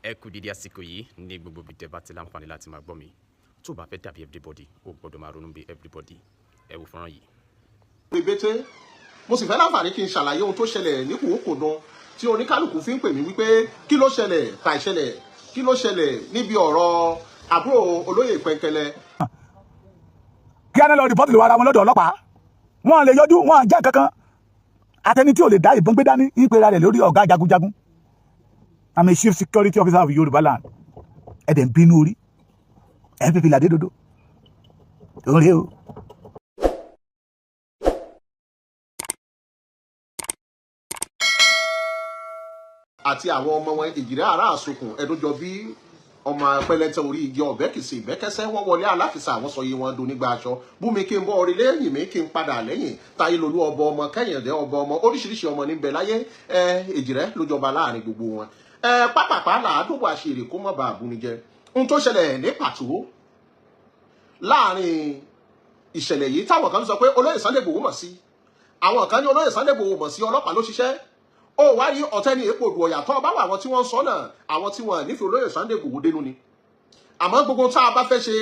Ẹ kú dídí àsìkò yìí ní gbogbo ibi tẹ́ bá ti láǹfààní láti máa gbọ́ mi. Tó bá fẹ́ dàbí everybody, ó gbọ́dọ̀ máa ronú bí everybody. Ẹ wo fọ́nrán yìí. Rébété, mo sì fẹ́ láǹfààní kí n ṣàlàyé ohun tó ṣẹlẹ̀ ní kòókòdán tí oníkálukú fi ń pè mí wípé kí ló ṣẹlẹ̀, ta ìṣẹ̀lẹ̀, kí ló ṣẹlẹ̀ níbi ọ̀rọ̀ àbúrò olóyè Pẹ̀nkẹ́lẹ́. Kí á ní lọ report lè wá ara wọn lọ́dọ̀ ọlọ́pàá, wọn lè yọjú, wọn jẹ́ kankan. Àtẹni tí ò lè dá ìbọn gbé dání ìpera rẹ̀ lórí ọ̀gá jagunjagun. I'm a chief security officer of Yorùbá land. Ẹ̀ dẹ̀ ń bínú orí ẹ̀ ń fífi làdé dodo òun rèé o. Àti àwọn ọmọ wọn, èjìrẹ́ ará àsokùn ẹdúnjọ bí ọmọ pẹlẹtẹ orí igi ọbẹ kìsì ìbẹkẹsẹ, wọn wọlé aláfìsà, àwọn sọ yìí wọn do nígbà aṣọ búmi kí n bọ orí lẹ́yìn mi kí n padà lẹ́yìn táyé lolú ọbọ ọmọ kẹyìndé ọbọ ọmọ oríṣiríṣi ọmọ níbẹ̀ láyé. Ẹ èjìrẹ́ ló jọba láàrin gbogbo wọn. Ẹ pápápá làádógbò àṣírí kó mọ̀ bá àbúnijẹ. Ohun tó ṣẹlẹ̀ ní pàtó láàrin ìṣẹ̀lẹ̀ yìí, táwọn kan sọ pé olóyè Sunday Igboho mọ̀ sí, àwọn kan ní olóyè Sunday Igboho mọ̀ sí, ọlọ́pàá ló ṣiṣẹ́. Ó wá rí ọ̀tẹ́ ní èpò òdù ọ̀yà tó bá wà, àwọn tí wọ́n ń sọ náà, àwọn tí wọ́n nífẹ̀ẹ́ olóyè Sunday Igboho dénú ni. Àmọ́ gbogbo tá a bá fẹ́ ṣe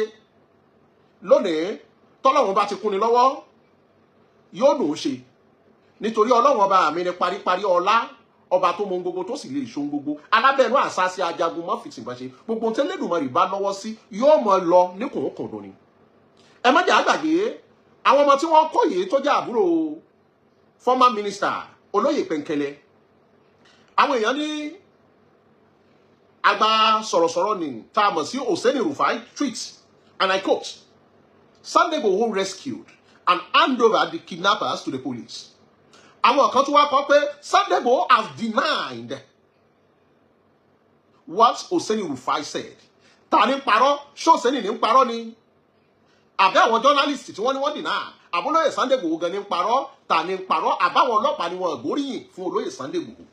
lónìí, tọ́lọ́run bá ti kúnni lọ́wọ́, yóò dùn ún ṣe, nítorí ọlọ́run ọba mi ni paríparí ọlá, ọba tó mọ ohun gbogbo tó sì lè ṣohun gbogbo, alábẹ́ẹ̀nú àṣàṣì ajagun mọ́fìtìmọ́ṣe. Gbogbo tí Elédùmarè bá lọ́wọ́ sí yóò mọ lọ ní kùnkùndùn ni. Ẹ má jẹ́ àgbàgbé àwọn ọmọ tí wọ́n kó yìí tó jẹ́ àbúrò former minister olóyè Pẹ̀nkẹ́lẹ́. Àwọn èèyàn ní àgbà sọ̀rọ̀sọ̀rọ̀ ni tá a mọ̀ sí Oseni Rufai tweet, and I quote, "Sunday Igboho rescued and hand over the kidnappers to the police." Àwọn kan tún wá kọ pé Sunday Igboho has denied what Oseni Rufai said. Ta ní parọ́? Ṣé Oseni ní parọ́ ni, àbí àwọn journalist tí wọ́n ní wọ́n deny, àbólóyè Sunday Igboho gan ní parọ́? Ta ní parọ́? Àbáwọn ọlọ́pàá ni wọ́n gbóríyìn fún olóyè Sunday Igboho?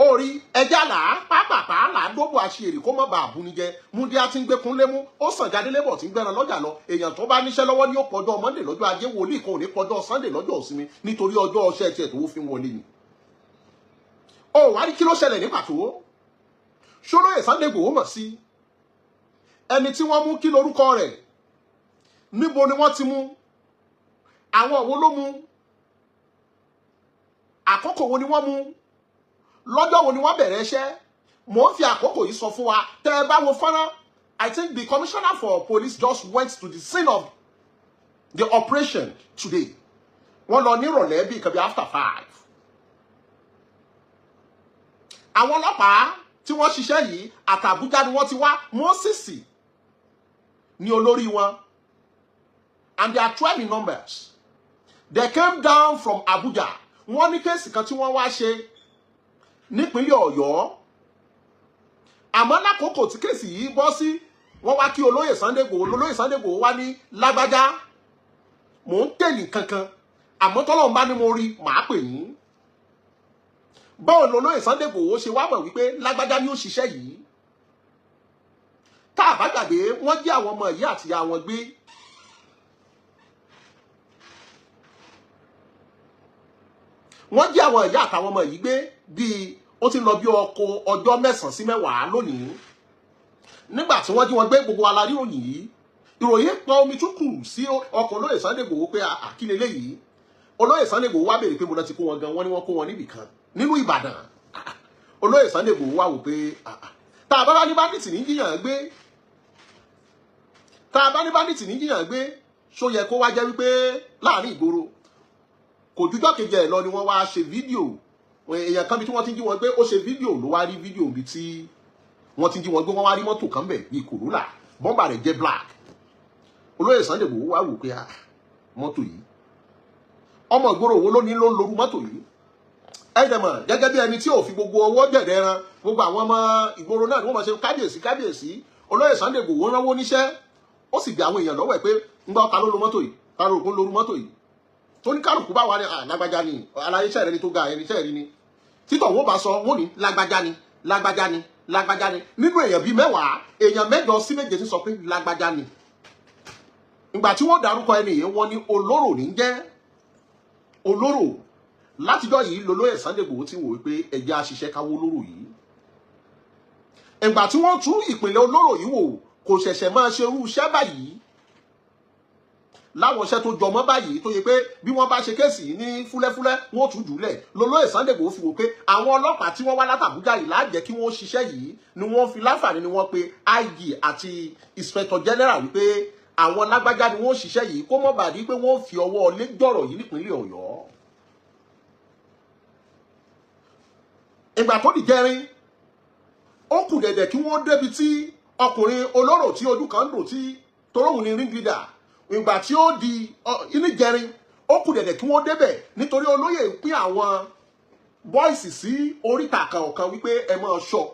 Orí ẹja là á pápápá là á dóbò àṣírí kó má bàa buni jẹ. Múdíá tí ń gbé kúnlé mú ó sàn jáde lébọ̀ tí ń gbẹ́ran lọ́jà lọ. Èèyàn tó bá níṣẹ́ lọ́wọ́ ní ó pọjọ́ Monday lọ́jọ́ ajé. Wòlíì kan ò ní pọjọ́ Sunday lọ́jọ́ ìsinmi, nítorí ọjọ́ ọṣẹ́ tiẹ̀ tó fi ń wọlé ni. Ó wá rí kí ló ṣẹlẹ̀ ní pàtó? Ṣólóyè Sunday Igboho mọ̀ sí ẹni tí wọ́n mú? Kí lorúkọ rẹ̀? Níbo ni wọ́n ti mú? Àwọn wo ló mú? Àkókò wo ni wọ́n mú? Lọ́jọ́ wo ni wọ́n bẹ̀rẹ̀ iṣẹ́? Mò ń fi àkókò yìí sọ fún wa, tẹ́ ẹ bá wo fọ́nrán, I think the commissioner for police just went to the scene of the operation today. Wọ́n lọ nírọ̀lẹ́ bíi kan bíi after 5. Àwọn ọlọ́pàá tí wọ́n ṣiṣẹ́ yìí, àtàbújá ni wọ́n ti wá. Moses ní olórí wọn, and they are 12 in numbers. They came down from Abuja. Wọ́n ní case kan tí wọ́n wá ṣe nípínlẹ̀ Ọ̀yọ́, àmọ́ lákòókò tí case yìí bọ́ sí, wọ́n wá kí olóyè Sunday Igboho. Olóyè Sunday Igboho wá ní, "Lágbájá, mò ń tẹ̀lé kankan, àmọ́ tọ́lọ́run bá ní mo rí, màá pè yín." Báwo ni olóyè Sunday Igboho ṣe wá mọ̀ wípé lágbájá ni ó ṣiṣẹ́ yìí? Tá a bá gbàgbé, wọ́n jí àwọn ọmọ yìí àti ìyá wọn gbé. Wọ́n jí àwọn ìyá àtàwọn ọmọ yìí gbé bíi ó ti ń lọ bí ọkọ̀ ọjọ́ 9 sí 10 lónìí. Nígbà tí wọ́n jí wọn gbé, gbogbo alárí òyìn yìí, ìròyìn pọn omi tún kù sí ọkọ̀ olóyè Sunday Igboho pé àkílẹ̀ léyìí. Olóyè Sunday Igboho wá béèrè pé mo lọ ti kó wọn gan. Wọ́n ní wọ́n kó wọn níbì kan nínú Ìbàdàn. Olóyè Sunday Igboho wá wò pé tá a bá bá ní bandit ní jíyàn gbé, tá a bá ní bandit ní jíyàn gbé, ṣó yẹ kó wá jẹ́ wípé láàrin ìgboro? Kò jújọ́ kejì ẹ̀ lọ ni wọ́n wá ṣe fídíò. Èèyàn kan bí tí wọ́n ti ń jí wọn gbé, ó ṣe fídíò, ló wá rí fídíò bí tí wọ́n ti ń jí wọn gbé. Wọ́n wá rí mọ́tò kan bẹ̀ bíi Corolla, bọ́mbà rẹ̀ jẹ́ black. Olóyè Sunday Igboho wá wò pé mọ́tò yìí, ọmọ ìgboro wo ló ní ló ń lorú mọ́tò yìí? Ẹ dẹ̀ mọ̀, gẹ́gẹ́ bí ẹni tí ò fi gbogbo ọwọ́ jẹ̀dẹ̀ ẹran, gbogbo àwọn ọmọ ìgboro náà ni wọ́n máa ṣe kábíyèsí kábíyèsí. Olóyè Sunday Igboho ránwó níṣẹ́, ó sì bí àwọn èèyàn lọ́wọ́ ẹ̀ pé ń gbọ́, ta ló lo mọ́tò yìí? Ta ló rò lorú mọ́tò yìí? Tó ní kálukú bá wà ní lágbájá ni, aláyé iṣẹ́ rẹ ni tó ga ẹni iṣẹ́ rẹ ni. Títọ̀ wọn bá sọ, wọn ní lágbájá ni, lágbájá ni, lágbájá ni. Nínú èèyàn bíi 10, èèyàn 8 sí 7 ti sọ pé lágbájá ni. Ìgbà tí wọ́n dárúkọ ẹni yìí, wọ́n ní olóró ní jẹ́ olóró. Látijọ́ yìí lolóyè Sunday Igboho ti wò wípé ẹjẹ́ àṣìṣe káwó olóró yìí. Ìgbà tí wọ́n tún ìpìlẹ̀ olóró yìí wò, kò ṣẹ̀ṣẹ̀ máa ṣe irú iṣẹ́ báyìí láwọn iṣẹ́ tó jọmọ́ báyìí, tó yẹ pé bí wọ́n bá ṣe case yìí ní fúlẹ́fúlẹ́, wọ́n tún jùlẹ̀. Lolóyè Sunday Igboho fi wò pé àwọn ọlọ́pàá tí wọ́n wá látàbújá yìí láàjẹ́ kí wọ́n ṣiṣẹ́ yìí ni wọ́n fi láǹfààní ni wọ́n pe IG àti Inspector General wípé àwọn lágbájá ni wọ́n ṣiṣẹ́ yìí, kó mọ̀ bàdí pé wọ́n fi ọwọ́ lé gbọ̀rọ̀ yìí nípínlẹ̀ Ọ̀yọ́. Ìgbà tó dìjẹrin, ó kù dẹ̀dẹ̀ kí wọ́n débi tí ọkùnrin olóró tí ojú kan ń dùn tí toróhùn ní ring leader. Ìgbà tí ó di ìníjẹrin, ó kù dẹ̀dẹ̀ kí wọ́n débẹ̀, nítorí olóyè pín àwọn boys sí oríta kọ̀ọ̀kan wípé ẹ máa ṣọ́,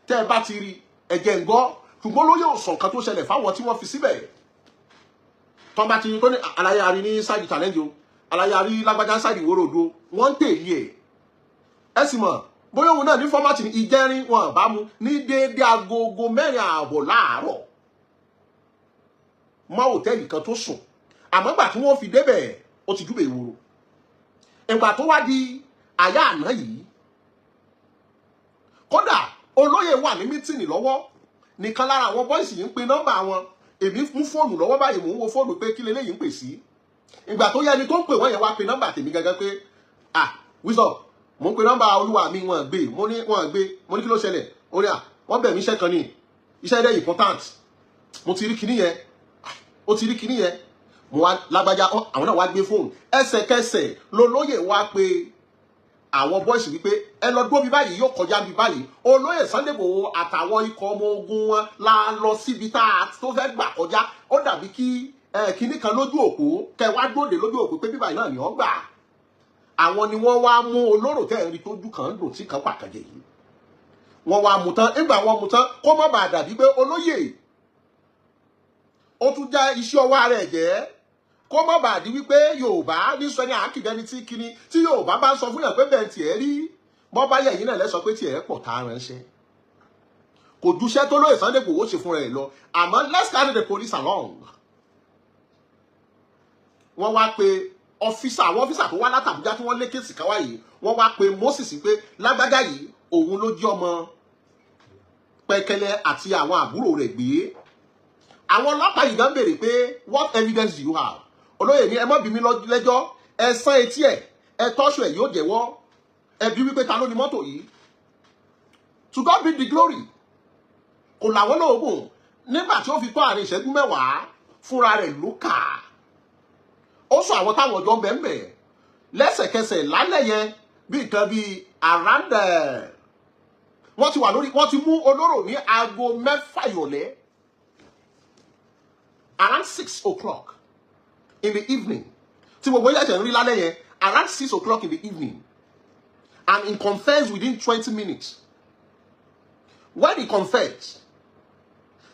tẹ́ ẹ bá ti rí ẹ̀jẹ̀ ń gbọ́. Ṣùgbọ́n olóyè ò sọ nǹkan tó ṣẹlẹ̀ fáwọn tí wọ́n fi síbẹ̀. Tọ́ bá ti tó ní àlàyé àrí ní side challenge o, àlàyé àrí lágbájá side ìwòrò òdo, wọ́n ń tèlé ẹ̀. Ẹ sì mọ̀ bóyá òun náà ní format ìjẹrin wọn bá mu ní déédéé agogo 4:30 láàárọ̀ mọ́ hòtẹ́ẹ̀lì kan tó sùn. Àmọ́ gbà tí wọ́n fi débẹ̀, ó ti júbẹ̀ ìwòrò. Ìgbà tó wá di àyà àná yìí, kódà olóyè wà ní meeting lọ́wọ́ nìkan lára àwọn boys yìí ń pe nọ́mbà wọn. Èmi mú fóònù lọ́wọ́ báyìí, mò ń wo fóònù pé kí leléyìí ń pè sí. Ìgbà tó yẹ ni tó ń pè wọ́n yẹn wá pe nọ́mbà tèmi gangan pé, "Ah, Wisdom, mò ń pe nọ́mbà olúwa mi, wọ́n gbé." Mo ní wọ́n gbé. Mo ní kí ló ṣẹlẹ̀? Ó ní à wọ́n bẹ̀ mí iṣẹ́ kan ní iṣẹ́ dẹ́ important, mo ti rí kinní yẹn, ó ti rí kinní yẹn. Mo wá lágbájá, àwọn náà wá gbé fóònù. Ẹsẹ̀kẹsẹ̀ lolóyè wá pé àwọn boys wípé ẹ lọ dúró bí báyìí, yóò kọjá bí báyìí. Olóyè Sunday Igboho àtàwọn ikọ̀ ọmọ ogun wọn la lọ síbi tá a tó fẹ́ gbà kọjá. Ó dàbí kí kinní kan lójú òpó kẹ wá dóde lójú òpó pé bíbáyìí náà ni wọ́n gbà. Àwọn ni wọ́n wá mú olóró tẹ́ ẹ̀ rí tójú kan ń dùn tí kan pàkànjẹ yìí. Wọ́n wá mú tán. Nígbà wọ́n mú tán, kó má bàa dàbí pé olóyè ó tún já iṣẹ́ ọwọ́ ara ẹ̀ jẹ́, kó má bàa di wípé Yorùbá ní sọ ní àákìdẹni tí kíní tí Yorùbá bá ń sọ fún yàn pé bẹ́ẹ̀ tiẹ̀ rí bọ́ bá yẹ yín náà lẹ́sọ pé tiẹ̀ pọ̀ tá a ránṣẹ́. Kò juṣẹ́ tó lóye Sunday Igboho ṣe fúnra ẹ̀ lọ. Àmọ́ let's carry the police along. Wọ́n wá pe officer, àwọn officer tó wá látàbújá tí wọ́n lé case káwá yìí, wọ́n wá pe Moses pé lágbájá yìí, òun ló jí ọmọ Pẹ́kẹ́lẹ́ àti àwọn àbúrò rẹ̀ gbé. Àwọn ọlọ́pàá yìí gan béèrè pé, "What evidence do you have?" Olóyè ní ẹ má bí mi lẹ́jọ́, ẹ sán etí ẹ̀, ẹ tọ́ṣù ẹ̀, yóò jẹ́wọ́. Ẹ bí wípé ta ló ní mọ́tò yìí. To God be the glory, kò làwọn lóògùn. Nígbà tí ó fi tó àárín ìṣẹ́jú 10, fúnra rẹ̀ ló kà ó sọ àwọn táwọn ọjọ́ ń bẹ̀ ń bẹ̀. Lẹ́sẹ̀kẹsẹ̀ lálẹ́ yẹn, bí nǹkan bíi around, wọ́n ti wà lórí, wọ́n ti mú olóró ní aago 6 ìrọ̀lẹ́, around 6 o'clock in the evening, tí gbogbo ilé ẹ̀jẹ̀ ń rí lálẹ́ yẹn, around 6 o'clock in the evening, and he confessed within 20 minutes. When he confessed,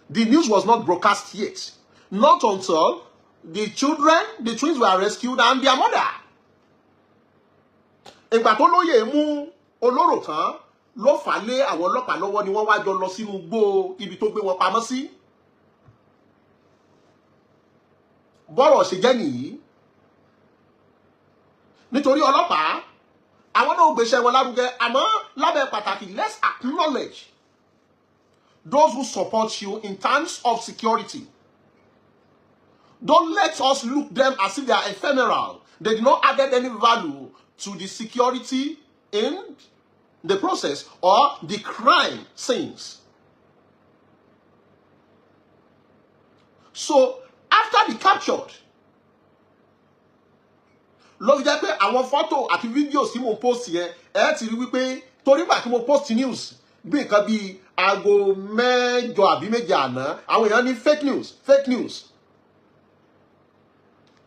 the news was not broadcast yet, not until the children, the twins, were rescued and their mother. Ìgbà tó lóye mú olóró tán ló fà lé àwọn ọlọ́pàá lọ́wọ́, ni wọ́n wá jọ lọ sínú igbó ibi tó gbé wọn pamọ́ sí. Bọ́rọ̀ ṣe jẹ́ nìyí. Nítorí ọlọ́pàá, àwọn náà gbéṣẹ́ wọn lárugẹ, àmọ́ lábẹ́ pàtàkì, let's acknowledge those who support you in terms of security. Don't let us look them as if they are ephemeral. They did not add any value to the security in the process or the crime scenes. So after the captured, ló fi jẹ́ pé àwọn fọ́tò àti fídíò tí mo post yẹn, ẹ ti rí wípé torí gbà tí mo post news bí nǹkan bíi aago 8 àbí 7 àná, àwọn èèyàn ní fake news, fake news.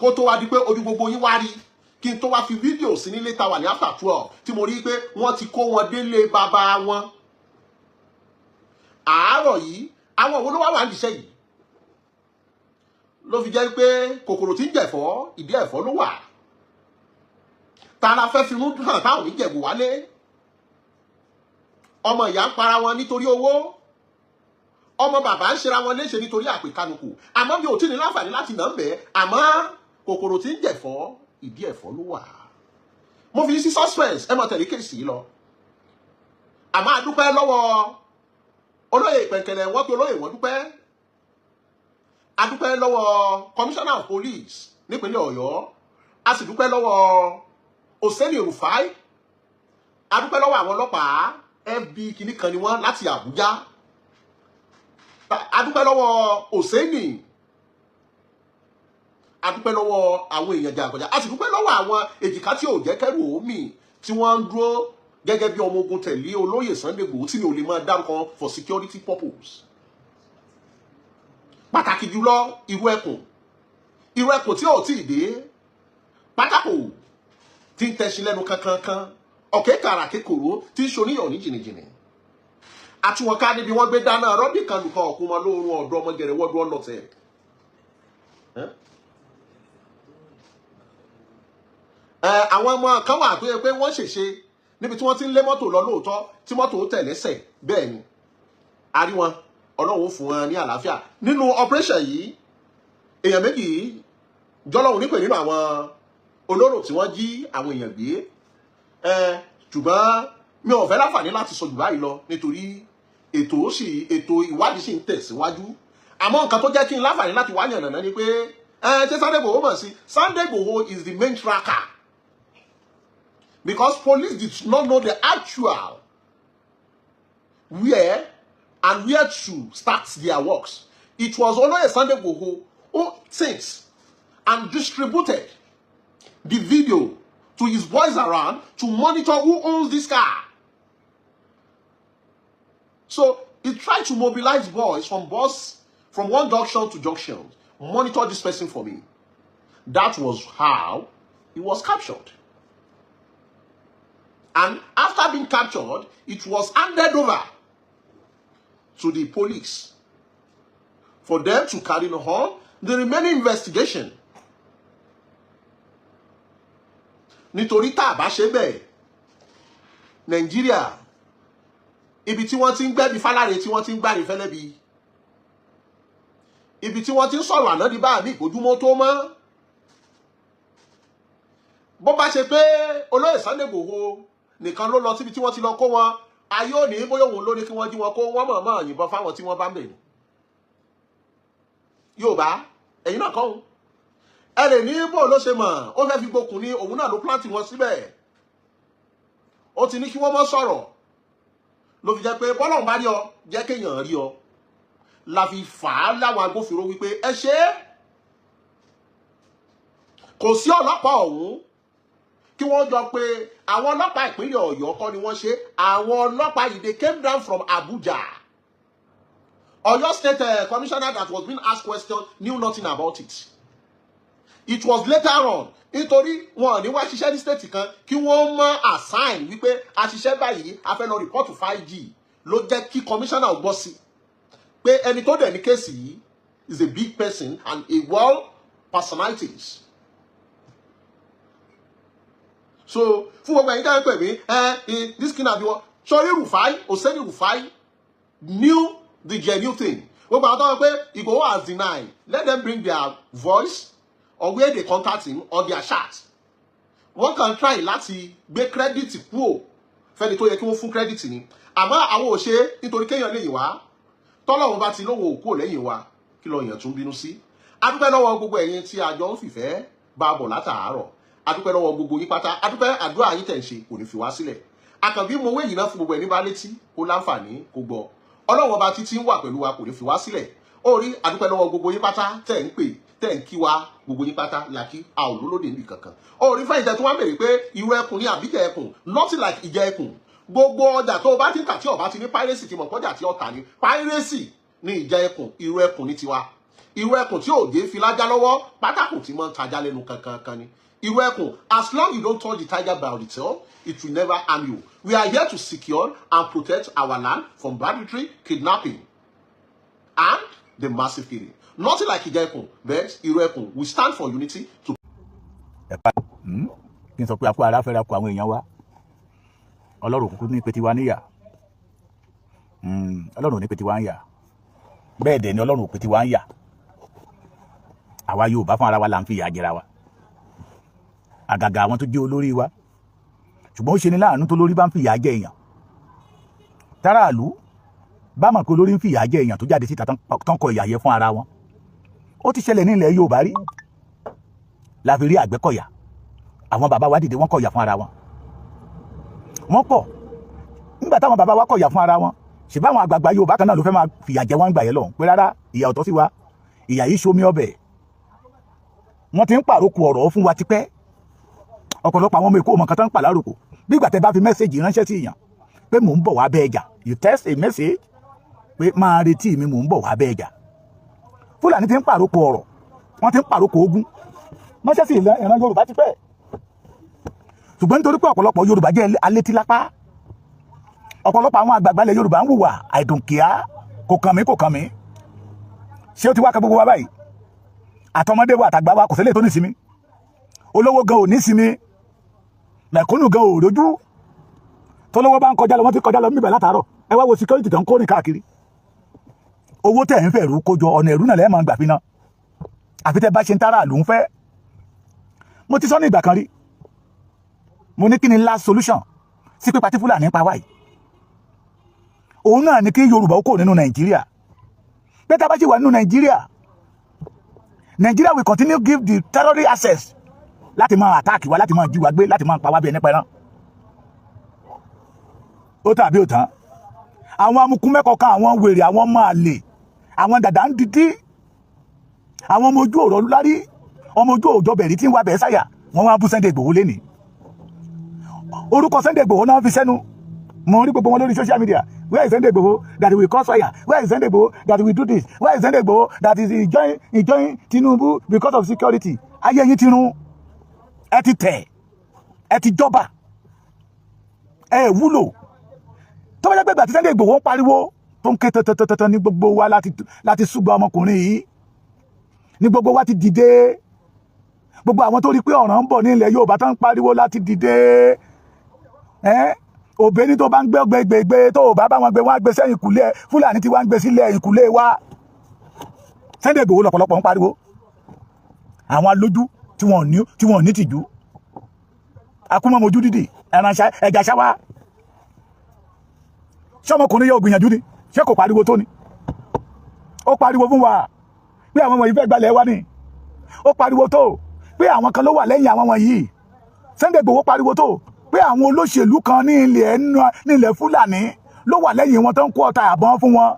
Kó tó wá di pé ojú gbogbo yín wá rí, kí n tó wá fi fídíò sí nílé ta wà ní after 12 tí mo rí pé wọ́n ti kó wọn délé bàbá wọn àárọ̀ yìí. Àwọn òwò ló wá wà níṣẹ́ yìí, ló fi jẹ́ pé kòkòrò tí ń jẹ̀fọ́, ìdí ẹ̀fọ́ ló wà. Ta la fẹ́ fi mú hàn táwọn oníjẹ̀bù wálé? Ọmọ ìyá ń para wọn nítorí owó, ọmọ bàbá ń ṣera wọn léṣe nítorí àpèkánukù. Àmọ́ mi ò tí ní láǹfààní láti nà ń bẹ̀. Àmọ́ kòkòrò tí ń jẹ̀fọ́, ìdí ẹ̀fọ́ ló wà. Mo fi sí suspense, ẹ mọ̀ tẹ̀lé case yìí lọ. Àmọ́ a dúpẹ́ lọ́wọ́ Olóyè Ìpẹ̀kẹ̀lẹ̀, wọ́n pé olóyè, wọ́n dúpẹ́. A dúpẹ́ lọ́wọ́ Commissioner of Police nípínlẹ̀ Ọ̀yọ́, a sì dúpẹ́ lọ́wọ́ Oseni Rufai. A dúpẹ́ lọ́wọ́ àwọn ọlọ́pàá FB kìíní kan ni wọ́n láti Àbújá. A dúpẹ́ lọ́wọ́ Oseni, a dúpẹ́ lọ́wọ́ àwọn èèyàn jàǹkànjà, a sì dúpẹ́ lọ́wọ́ àwọn èjìká tí ò jẹ́ kẹ́rù omi tí wọ́n ń dúró gẹ́gẹ́ bí ọmọ ogun tẹ̀lé olóyè Sunday Igboho, tí mi ò lè máa dárúkọ for security purpose. Pàtàkì jùlọ, irú ẹkùn, irú ẹkùn tí ò tí ì dé pátákó, tí ń tẹ̀sí lẹ́nu kankankan, ọ̀kẹ́ kàrà kékòrò tí ń ṣoníyàn ní jìnnìjìnnì àtúwọ̀n ká níbi wọ́n gbé dáná rọ́bì kan lùkọ́ ọ̀kú wọn lóorun ọ̀dọ́ ọmọ gẹ̀rẹ́ wọ́dún ọlọ́tẹ̀. Àwọn ọmọ kan wà tó yẹ pé wọ́n ṣèṣe níbi tí wọ́n ti ń lé mọ́tò lọ lóòótọ́, tí mọ́tò tẹ̀ lẹ́sẹ̀. Bẹ́ẹ̀ ni a rí wọn. Ọlọ́run ó fún wọn ní àlàáfíà. Nínú operation yìí, èèyàn méjì jọlọ́run nípè nínú àwọn olóró tí wọ́n jí àwọn èèyàn gbé. Ẹ ṣùgbọ́n mi ò fẹ́ láǹfààní láti sọ jù báyìí lọ, nítorí ètò ìwádìí sì ń tẹ̀síwájú. Àmọ́ nǹkan tó jẹ́ kí n láǹfààní láti wá yànnàná ni pé ẹ ṣé Sunday Igboho mọ̀ sí. Sunday Igboho is the main tracker, because police did not know the actual where and where to start their works. It was only Sunday Igboho who sent and distributed the video to his boys around to monitor who owns this car. So he tried to mobilize boys from bus from one junction to junction. "Monitor this person for me." That was how he was captured. And after being captured, it was handed over to the police for them to carry on the remaining investigation. Nítorí tá a bá ṣe bẹ́ẹ̀, Nàìjíríà, ibi tí wọ́n ti ń gbẹ́bí fáláre, tí wọ́n ti ń gbáre fẹ́lẹ́bi, ibi tí wọ́n ti ń sọ̀rọ̀ àná di bá mi ìkójúmọ́ tó mọ́. Bó bá ṣe pé olóyè Sunday Igboho nìkan ló lọ síbi tí wọ́n ti lọ kó wọn, ayé òní bóyá òun ló ní kí wọ́n jí wọn kó, wọ́n mọ̀ọ́mọ̀ yìnbọn fáwọn tí wọ́n bá ń bèrè. Yorùbá, ẹ̀yin náà kọ́ ọ́n. Ẹ lè ní bó ló ṣe mọ̀, ó fẹ́ fi gbókùn ní òun náà ló plant wọn síbẹ̀, ó ti ní kí wọ́n mọ́ sọ̀rọ̀, ló fi jẹ́ pé bọ́lọ́run bá rí ọ, jẹ́ kéèyàn rí ọ, la fi fà á láwọn agbófinró wípé ẹ ṣe é. Kò sí ọlọ́pàá ọ̀hún kí wọ́n jọ pé àwọn ọlọ́pàá ìpínlẹ̀ Ọ̀yọ́ kọ́ ni wọ́n ṣe. Àwọn ọlọ́pàá yìí, they came down from Abuja. Ọ̀yọ́ State commissioner that was being asked question knew nothing about it. It was later on, nítorí wọn ò ní wá ṣiṣẹ́ ní state kan kí wọ́n mọ assign wípé a ṣiṣẹ́ báyìí, a fẹ́ lọ report 5G, ló jẹ́ kí commissioner gbọ́ sí pé ẹni tó dẹ̀ ní case yìí is a big person and a well personalities. So fún gbogbo ẹ̀yin dáhùn pè mí, ẹ this kind of wọ́n sọrí, Rufai, Oseni Rufai knew the genuine thing. Gbogbo àwọn tó wọ́n pé Igboho has denied, let them bring their voice or where they contact him or their chat. Wọ́n kàn try láti gbé credit kúò fẹ́ni tó yẹ kí wọ́n fún credit ni, àmọ́ àwọn ò ṣe é nítorí kéèyàn lè yìn wá. Tọ́lọ́run bá ti lóhùn òkú lẹ́yìn wa, kí lọ yàn tún bínú sí? Adúpẹ́ lọ́wọ́ gbogbo ẹ̀yin tí a jọ ń fìfẹ́ bá a bọ̀ látàárọ̀. Adúpẹ́ lọ́wọ́ gbogbo yín pátá. Adúpẹ́, àdúrà yín tẹ̀ ń ṣe kò ní fi wá sílẹ̀. Àkànbí mo wé yìí náà fún gbogbo ẹni bá létí kó láǹfààní kó gbọ́. Ọlọ́run Ọba títí ń wà pẹ̀lú wa, kò ní fi wá sílẹ̀. Ó rí, adúpẹ́ lọ́wọ́ gbogbo yín pátá tẹ̀ ń pè, tẹ̀ ń kí wa. Gbogbo yín pátá la kí, a ò lólódé níbi kankan. Ó rí, fẹ́yìntẹ́ tí wọ́n béèrè pé irú ẹkùn ní àbíjẹ ẹkùn, nothing like ìjẹ ẹkùn. Gbogbo ọjà tó o bá ti ń tà tí o bá ti ní piracy, ti mọ̀ kọjá tí ọ̀tà ní piracy ní ìjẹ ẹkùn. Irú ẹkùn ní tiwa, irú ẹkùn tí òde fi lájá lọ́wọ́, pátákó tí mọ́ ń tajà lẹ́nu kankan kan ni irú ẹkùn. As long you don't touch the tiger by the tail, it will never harm you. We are here to secure and protect our land from banditry, kidnapping and the massive killing. Nothing like ìjà ẹkùn, but irú ẹkùn, we stand for unity to Ẹ̀pá kí n sọ pé akó ara fẹ́ra kó àwọn èèyàn wa. Ọlọ́run kúkú ní pé tiwa níyà. Ọlọ́run ò ní pé tiwa ń yà. Bẹ́ẹ̀ dẹ̀ ni Ọlọ́run ò pé tiwa ń yà. Àwa Yorùbá fún ara wa là ń fi ìyà jẹra wa, àgàgà àwọn tó jẹ́ olórí wa. Ṣùgbọ́n ó ṣe ni láàánú tó lórí bá ń fi ìyà jẹ èèyàn, táràlú Bá mọ̀ pé olórí ń fìyà jẹ èèyàn tó jáde síta tán, kọ ìyà yẹ fún ara wọn. Ó ti ṣẹlẹ̀ ní ilẹ̀ Yorùbá rí la fi rí Àgbẹ̀kọ̀yà. Àwọn bàbá wa dìde, wọ́n kọ̀yà fún ara wọn, wọ́n pọ̀. Nígbà táwọn bàbá wa kọ̀yà fún ara wọn, ṣùgbọ́n àwọn àgbààgbà Yorùbá kan náà ló fẹ́ máa fìyà jẹ wọ́n gbà yẹn lọ́hùn pé rárá, ìyà ọ̀tọ̀ sí wa, ìyà yìí ṣomi ọbẹ̀. Wọ́n ti ń pàrókò ọ̀rọ̀ fún wa tipẹ́. Ọ̀pọ̀lọpọ̀ àwọn ọmọ Èkó ọmọ kan tó ń pà láròkò. Bí ìgbà tẹ́ bá fi message ránṣẹ́ sí èèyàn pé mò ń bọ̀ wá bẹ́ẹ̀ jà, you text a message pé máa retí mi, mò ń bọ̀ wá bẹ́ẹ̀ jà. Fúlàní ti ń pàrókò ọ̀rọ̀, wọ́n ti ń pàrókò ogun ránṣẹ́ sí ìran Yorùbá tipẹ́. Ṣùgbọ́n nítorí pé ọ̀pọ̀lọpọ̀ Yorùbá jẹ́ alétílápá, ọ̀pọ̀lọpọ̀ àwọn àgbààgbà ilẹ̀ Yorùbá ń hùwà àìdùnkìá, kò kàn mí, kò kàn mí. Ṣé ó ti wá ka gbogbo wa báyìí? Àtọmọdé wa, àtàgbà wa, kò sílẹ̀ tó ní sinmi. Olówó gan ò ní sinmi, mẹ̀kúnnù gan ò rójú. Tọ́lọ́wọ́ bá ń kọjá lọ, wọ́n ti kọjá lọ níbẹ̀ látàárọ̀. Ẹ wá wo security tó ń kó rìn káàkiri. Owó tẹ̀ ń fẹ́ rú kójọ, ọ̀nà ẹ̀rú náà lẹ́ẹ̀ máa ń gbà fi ná, àfi tẹ́ bá ṣe ń tára àlù ń fẹ́. Mo ti sọ ní ìgbà kan rí, mo ní kí ni last solution sí pípa tí Fúlàní pa wáyìí? Òun náà ni kí Yorùbá ó kò nínú Nàìjíríà. Pé tá a bá ṣì wà nínú Nàìjíríà, Nàìjíríà will continue give the terrorist access láti máa attack wa, láti máa jí wa gbé, láti máa pa wá bí ẹni pẹran. Ó tàbí ò tán, àwọn amukun mẹ́kọ̀ọ́ kan, àwọn wèrè, àwọn ọmọ àlè, àwọn dàda ń didí, àwọn ọmọ ojú ọ̀rọ̀ lárí, ọmọ ojú òjò bẹ̀rí tí ń wá bẹ̀ẹ́ sáyà, wọ́n wá bú Sunday Igboho lẹ́nìí. Orúkọ Sunday Igboho náà fi sẹ́nu. Mo rí gbogbo wọn lórí social media. Where is Sunday Igboho that will cause fire? Where is Sunday Igboho that will do this? Where is Sunday Igboho that is he join Tinubu because of security? Ayé yín ti run, ẹ ti tẹ̀, ẹ ti jọba, ẹ wúlò. Tó bá jẹ́ pé ìgbà tí Sunday Igboho ń pariwo, tó ń ké tọ́tọ́tọ́tọ́ ní gbogbo wa láti ṣùgbọ́n ọmọkùnrin yìí ní gbogbo wa ti dìde, gbogbo àwọn tó rí pé ọ̀ràn ń bọ̀ ní ilẹ̀ Yorùbá tó ń pariwo láti dìde. Ẹ́ òbí ní tó bá ń gbé gbégbé, tó ò bá bá wọn gbé, wọn á gbé sẹ́yìn kùlé. Fúlàní tí wọ́n ń gbé sílẹ̀ ìkùlé wa. Sunday Igboho lọ́pọ̀lọpọ̀ ń pariwo. Àwọn alójú tí wọ́n ní tìjú, akúmọ̀mọ́jú dídì ẹran ẹja ṣáwá. Ṣé ọmọkùnrin yóò gbìyànjú ni? Ṣé kò pariwo tó ni? Ó pariwo fún wa pé àwọn wọ̀nyí fẹ́ gbalẹ̀ wa ni. Ó pariwo tó pé àwọn kan ló wà lẹ́yìn àwọn wọ̀nyí. Sunday Igboho pariwo tó pé àwọn olóṣèlú kan ní ilẹ̀ Fúlàní ló wà lẹ́yìn wọn tó ń kó ọta àbọ̀n fún wọn.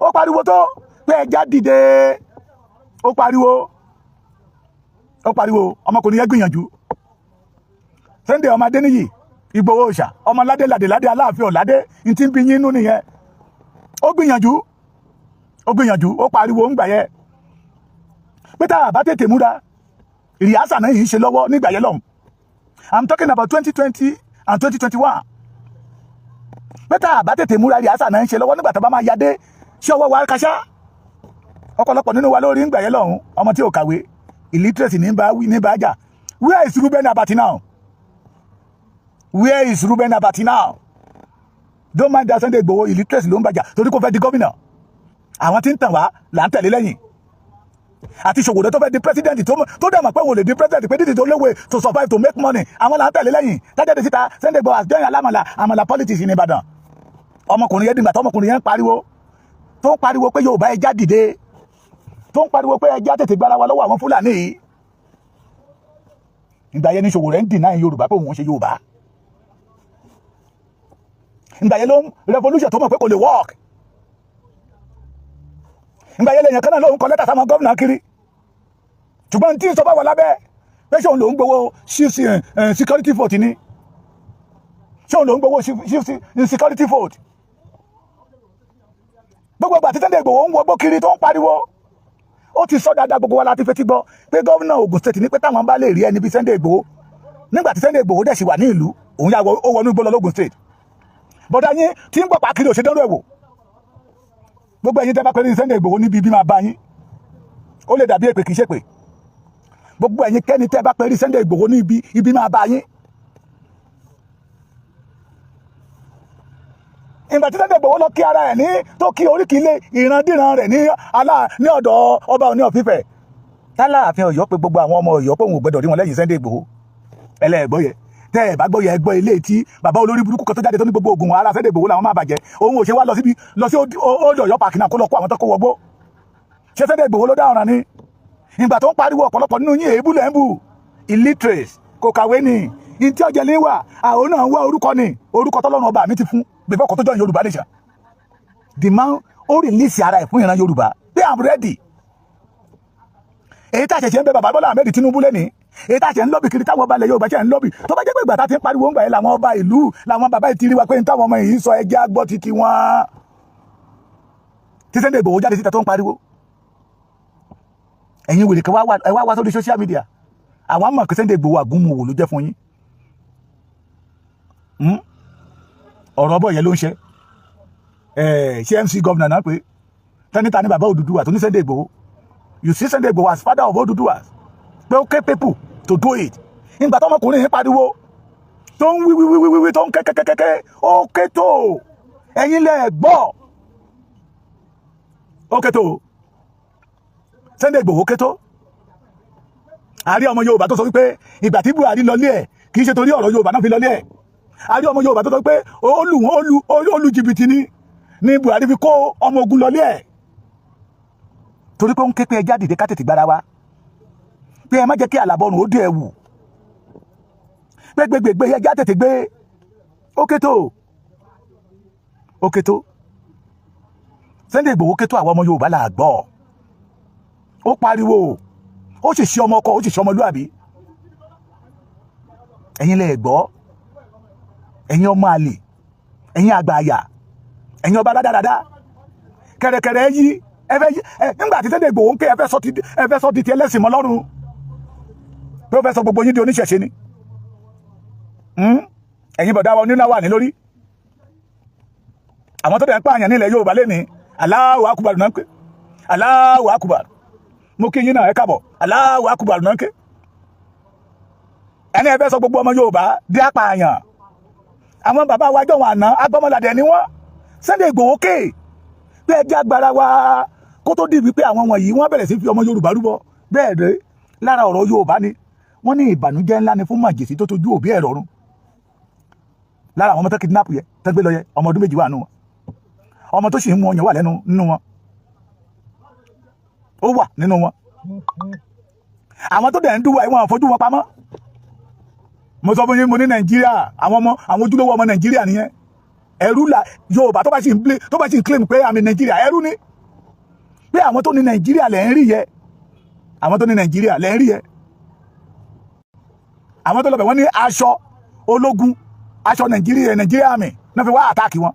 Ó pariwo tó pé ẹja dìde. Ó pariwo, ó pariwo. Ọmọkùnrin yẹn gbìyànjú. Sunday ọmọ Adéníyì Ìgbòho òòṣà, ọmọ ládé ládé ládé, Aláàfin ọ̀ládé, ní tí ń bí yín nú nìyẹn. Ó gbìyànjú, ó gbìyànjú. Ó pariwo ń gbà yẹ pé tá a bá tètè múra, rehearsal náà yìí ń ṣe lọ́wọ́ nígbà yẹn lọ́hùn. I'm talking about 2020 and 2021. Pé tá a bá tètè múra, rehearsal náà ń ṣe lọ́wọ́ nígbà tá a bá máa yadé, ṣé ọwọ́ wa kaṣá? Ọ̀pọ̀lọpọ̀ nínú wa lórí ń gbà yẹn lọ́hùn, ọmọ tí ò kàwé, illiteracy ní bá wí ní bá jà. Where is Reuben Abati now? Where is Reuben Abati now? Don't mind that. Sunday Igboho, illiteracy ló ń bàjá torí kò fẹ́ di gómìnà. Àwọn tí ń tàn wá là ń tẹ̀lé lẹ́yìn. Àti Ṣòwòrẹ́ tó fẹ́ di president, tó dẹ̀ mọ̀ pé wò lè di president, pé dídì tó léwe to survive, to make money, àwọn là ń tẹ̀lé lẹ́yìn tájáde síta. Sunday Igboho has joined alámàlà àmàlà politics in Ìbàdàn. Ọmọkùnrin yẹn dìgbà tó ọmọkùnrin yẹn ń pariwo, tó ń pariwo pé Yorùbá, ẹja dìde, tó ń pariwo pé ẹja tètè gbára wa lọ́wọ́ àwọn Fúlàní yìí, ìgbà yẹn ní Ṣòwòrẹ́ ń deny Yorùbá pé òun ń ṣe Yorùbá. Ìgbà yẹn ló ń revolution tó mọ̀ pé kò lè work. Ìgbà yẹn lèèyàn kan náà lòun kọ lẹ́tà sáwọn gómìnà kiri, ṣùgbọ́n tí ń sọ bá wà lábẹ́ pé ṣé òun lòún gbowó chief security vote ni? Ṣé òun lòún gbowó chief security vote? Gbogbo ìgbà tí Sunday Igboho ń wọgbó kiri tó ń pariwo, ó ti sọ dáadáa, gbogbo wa láti fetí gbọ́ pé gómìnà Ogun State ní pé táwọn bá lè rí ẹni bí Sunday Igboho, nígbà tí Sunday Igboho dẹ̀ sì wà ní ìlú, òun yà ó wọnú igbó lọ lógun State. Bọ́dá yín tí ń gbọ́ pàkiri òṣèdánwò ẹ̀wò. Gbogbo ẹ̀yin tẹ́ bá pẹ́ ní Sunday Igboho níbi bí máa bá yín, ó lè dàbí èpè, kì í ṣèpè. Gbogbo ẹ̀yin kẹ́ni tẹ́ bá pẹ́ ní Sunday Igboho ní ibi, ibi máa bá yín. Ìgbà tí Sunday Igboho lọ kí ara ẹ̀ ní tó kí oríkì ilé ìrandíran rẹ̀ ní alá ní ọ̀dọ̀ ọba Ọọ̀ni of Ifẹ̀, tálàáfin Ọ̀yọ́ pé gbogbo àwọn ọmọ Ọ̀yọ́ pé òun ò gbọdọ̀ rí wọn lẹ́yìn Sunday Igboho. Ẹlẹ́ẹ̀gbọ́ yẹ tẹ́ Tẹ́ ẹ bá gbọ́ yẹ, gbọ́ ilé tí bàbá olórí burúkú kan tó jáde tó ní gbogbo ogun ara Sunday Igboho làwọn máa bàjẹ́. Òun ò ṣe wá lọ síbi, lọ sí Old Ọ̀yọ́ Park náà, kó lọ kó àwọn tó kó wọgbó? Ṣé Sunday Igboho ló dá ọ̀ràn ni? Ìgbà tó ń pariwo, ọ̀pọ̀lọpọ̀ nínú yín, èébú lẹ́ ń bù. Illiterate, kò kàwé ni. Ní tí ọjà ní wà, àwọn náà ń wá orúkọ ni, orúkọ tọ́lọ́run ọba mi ti fún before kò tó join Yorùbá Nation. The man, ó release ara ẹ̀ fún ìran Yorùbá pé, "I'm ready." Èyí tá a ṣẹ̀ṣẹ̀ ń bẹ bàbá Bọ́lá Ahmed Tinubu lẹ́ni, èyí tá a ṣẹ̀ ń lobby kiri, táwọn ọba ilẹ̀ Yorùbá ṣẹ̀ ń lobby, tó bá jẹ́ pé ìgbà tá a ti ń pariwo ń gbà yẹn làwọn ọba ìlú, làwọn bàbá yìí ti rí wa pé ní táwọn ọmọ yìí sọ, ẹjẹ́ á gbọ́ títí wọn. Tí Sunday Igboho jáde síta tó ń pariwo, ẹ̀yin wèrè kan ẹ wá wá sórí social media. Àwọn mọ̀ kí Sunday Igboho àgúnmu wò ló jẹ́ fún yín. Ọ̀rọ̀ ọbọ̀ yẹn ló ń ṣe ṣé MC governor náà pé tẹ́nita ní bàbá Odùduwà tó ní Sunday Igboho. You see Sunday Igboho as father of Odùduwà, pé ó capable to do it. Ìgbà tọmọkùnrin yìí pariwo, tó ń wí wí wí wí wí, tó ń kékékéké, ó ké tó, ẹ̀yin lẹ gbọ́. Ó ké tó, Sunday Igboho ké tó. Àrí ọmọ Yorùbá tó sọ wípé ìgbà tí Buhari lọlé ẹ̀, kì í ṣe torí ọ̀rọ̀ Yorùbá náà fi lọlé ẹ̀. Àrí ọmọ Yorùbá tó sọ pé ó lù wọ́n, ó lu jìbìtì ni Buhari fi kó ọmọ ogun lọlé ẹ̀, torí pé ó ń ké pé ẹjá dìde, ká tètè gbára wa, pé ẹ má jẹ́ kí àlàbọ̀rùn ó dé ẹ̀wù, pé gbégbégbé, ẹjá tètè gbé. Ó ké tó, ó ké tó. Sunday Igboho ké tó, àwọn ọmọ Yorùbá là gbọ́. Ó pariwo, ó sì ṣe ọmọ ọkọ, ó sì ṣe ọmọlúàbí. Ẹ̀yin lẹ gbọ́, ẹ̀yin ọmọ àlè, ẹ̀yin àgbà àyà, ẹ̀yin ọba dáadáa, kẹ̀rẹ̀kẹ̀rẹ̀ yí ẹ fẹ́ ẹ. Nígbà tí Sunday Igboho ń ké, ẹ fẹ́ sọ di ti ẹlẹ́sìn mọ́ lọ́rùn, pé ó fẹ́ sọ gbogbo yín di oníṣẹ̀ṣe ni. Ẹ̀yin bọ̀dá wa oníná wà ní lórí àwọn tó dẹ̀ ń pààyàn nílẹ̀ Yorùbá lẹ́ni. Allahu Akbar náà ń pè, Allahu Akbar. Mo kí yín náà, ẹ káàbọ̀. Allahu Akbar náà ń ké. Ẹni ẹ fẹ́ sọ gbogbo ọmọ Yorùbá di apààyàn. Àwọn bàbá wa jọ̀wọ́n àná, agbọ́mọlàdẹ ni wọ́n. Sunday Igboho ké pé ẹ jẹ́ agbára wa, kó tó di wípé àwọn wọ̀nyí wọ́n bẹ̀rẹ̀ sí fi ọmọ Yorùbá rúbọ. Bẹ́ẹ̀ dé lára ọ̀rọ̀ Yorùbá ni wọ́n ní ìbànújẹ́ ńlá ni fún màjèsí tó tójú òbí ẹ̀ rọrùn. Lára àwọn ọmọ tó kidnap yẹ, tó gbé lọ yẹ, ọmọ ọdún 2 wà nù wọn, ọmọ tó sì ń mú ọyàn wà lẹ́nu nínú wọn, ó wà nínú wọn. Àwọn tó dẹ̀ ń dúwà, ìwọ̀n àfojú wọn pamọ́. Mo sọ fún yín, mo ní Nàìjíríà, àwọn ọmọ, àwọn ojúlówó ọmọ Nàìjíríà nìyẹn. Ẹrú la Yorùbá tó bá sì ń play, tó bá sì ń claim pé àmì Nàìjíríà, ẹrú ni. Pé àwọn tó ní Nàìjíríà lẹ̀ ń rí yẹ, àwọn tó ní Nàìjíríà lẹ̀ ń rí yẹ. Àwọn tó lọ bẹ̀, wọ́n ní aṣọ ológun, aṣọ Nàìjíríà, Nàìjíríà Army náà fi wá attack wọn.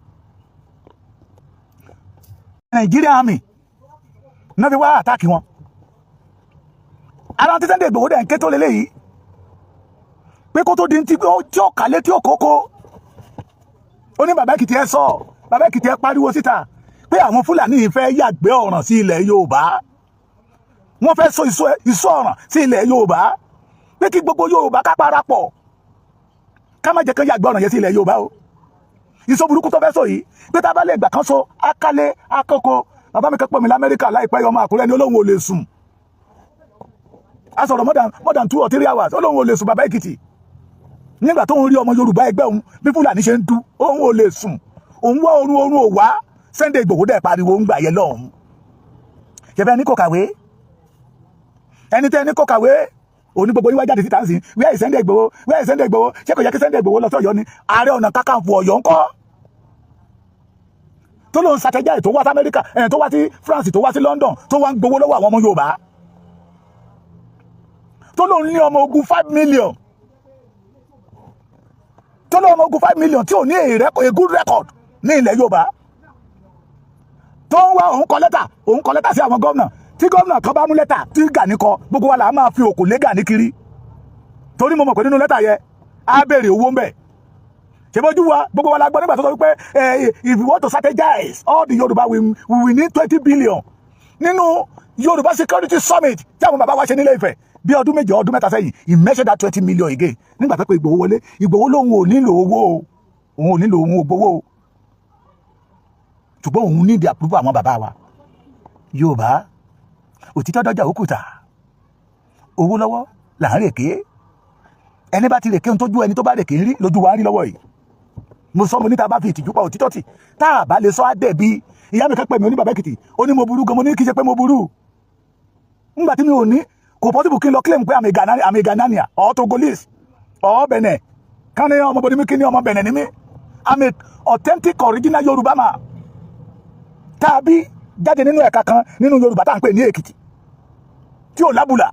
Nàìjíríà Army náà fi wá attack wọn. Ara tí Sunday Igboho dẹ̀ ń ké tó lélẹ́yìí, pé kó tó di ti tí ó kàlé tí ó kókó. Ó ní bàbá Èkìtì, ẹ sọ, bàbá Èkìtì, ẹ pariwo síta pé àwọn Fúlàní yìí fẹ́ yàgbẹ́ ọ̀ràn sí ilẹ̀ Yorùbá. Wọ́n fẹ́ sọ ìsọ ọ̀ràn sí ilẹ̀ Yorùbá, pé kí gbogbo Yorùbá ká parapọ̀, ká má jẹ́ kán yàgbẹ́ ọ̀ràn yẹn sí ilẹ̀ Yorùbá o. Ìsọ burúkú tó fẹ́ sọ yìí, pé tá a bá lè gbà kán so akálẹ̀ akọ́kọ́. Bàbá mi kan pọ̀ mí l'Amẹ́ríkà láìpẹ́, ọmọ Àkúrẹ́ ni, Olóhùn ò lè sùn. A sọ̀rọ̀ more than 2 or 3 hours. Olóhùn ò lè sùn. Bàbá Èkìtì, nígbà tó ń rí ọmọ Yorùbá ẹgbẹ́ òun bí Fúlàní ṣe ń dú, òun ò lè sùn, òun wá oorun, oorun ò wá. Sunday Igboho dẹ̀ pariwo ń gbà yẹ lọ́hùn. Ṣẹfẹ́ ní kò kàwé, ẹni tẹ́ ní kò kàwé òní, gbogbo yín wá jáde síta ń sìn, "Where is Sunday Igboho? Where is Sunday Igboho?" Ṣé kò yẹ kí Sunday Igboho lọ sí Ọ̀yọ́ ni? Ààrẹ Ọ̀nà Kakanfò Ọ̀yọ́ ńkọ́, tó lóun ṣàtẹ̀jáde, tó wá sí Amẹ́ríkà ẹ̀, tó wá sí France, tó wá sí London, tó wá ń gbowó lọ́wọ́ àwọn ọmọ Yorùbá, tó lóun ní ọmọ ogun 5 million, tó lóun ọmọ ogun 5 million tí ò ní a good record ní ilẹ̀ Yorùbá, tó ń wá, òun kọ lẹ́tà, òun kọ lẹ́tà sí àwọn gómìnà. Tí gómìnà kan bá mú lẹ́tà tí Gani kọ, gbogbo wa là á máa fi òkò lé Gani kiri, torí mo mọ̀ pé nínú lẹ́tà yẹ, á béèrè owó ń bẹ̀. Ṣe bójú wa, gbogbo wa la gbọ́ nígbà tó sọ wípé if you want to strategize all the Yorùbá, we will need 20 billion nínú Yorùbá Security Summit tí àwọn bàbá wa ṣe nílé Ifẹ̀ bí ọdún 7, ọdún 3 sẹ́yìn. He mentioned that 20 million again nígbà tó pé Ìgbòho wọlé. Ìgbòho lóun ò nílò owó o, òun ò nílò, òun ò gbowó o, ṣùgbọ́n òun ní the approval àwọn bàbá wa Yorùbá. Òtítọ́ dọ́jà òkúta, owó lọ́wọ́ là ń rèké. Ẹni bá ti rèké ohun tójú ẹni tó bá rèké ń rí lójú wa ń rí lọ́wọ́ yìí. Mo sọ, mo ní ta bá fi ìtìjú pa òtítọ́ tì, tá a bá lè sọ á dẹ̀ bí. Ìyá mi kan pè mí, oní bàbá Èkìtì, ó ní mo burú gan. Mo ní kí n ṣe pé mo burú ńgbà tí mi ò ní kò possible kí n lọ claim pé I'm a Ghanaian or Togolese or Benin. Kán ní ọmọ bòdì mi, kí ní ọmọ Benin ní mi. I'm a authentic original Yorùbá man tàbí jáde nínú ẹ̀ka kan nínú Yorùbá tá à ń pè ní Èkìtì tí ò lábùlà.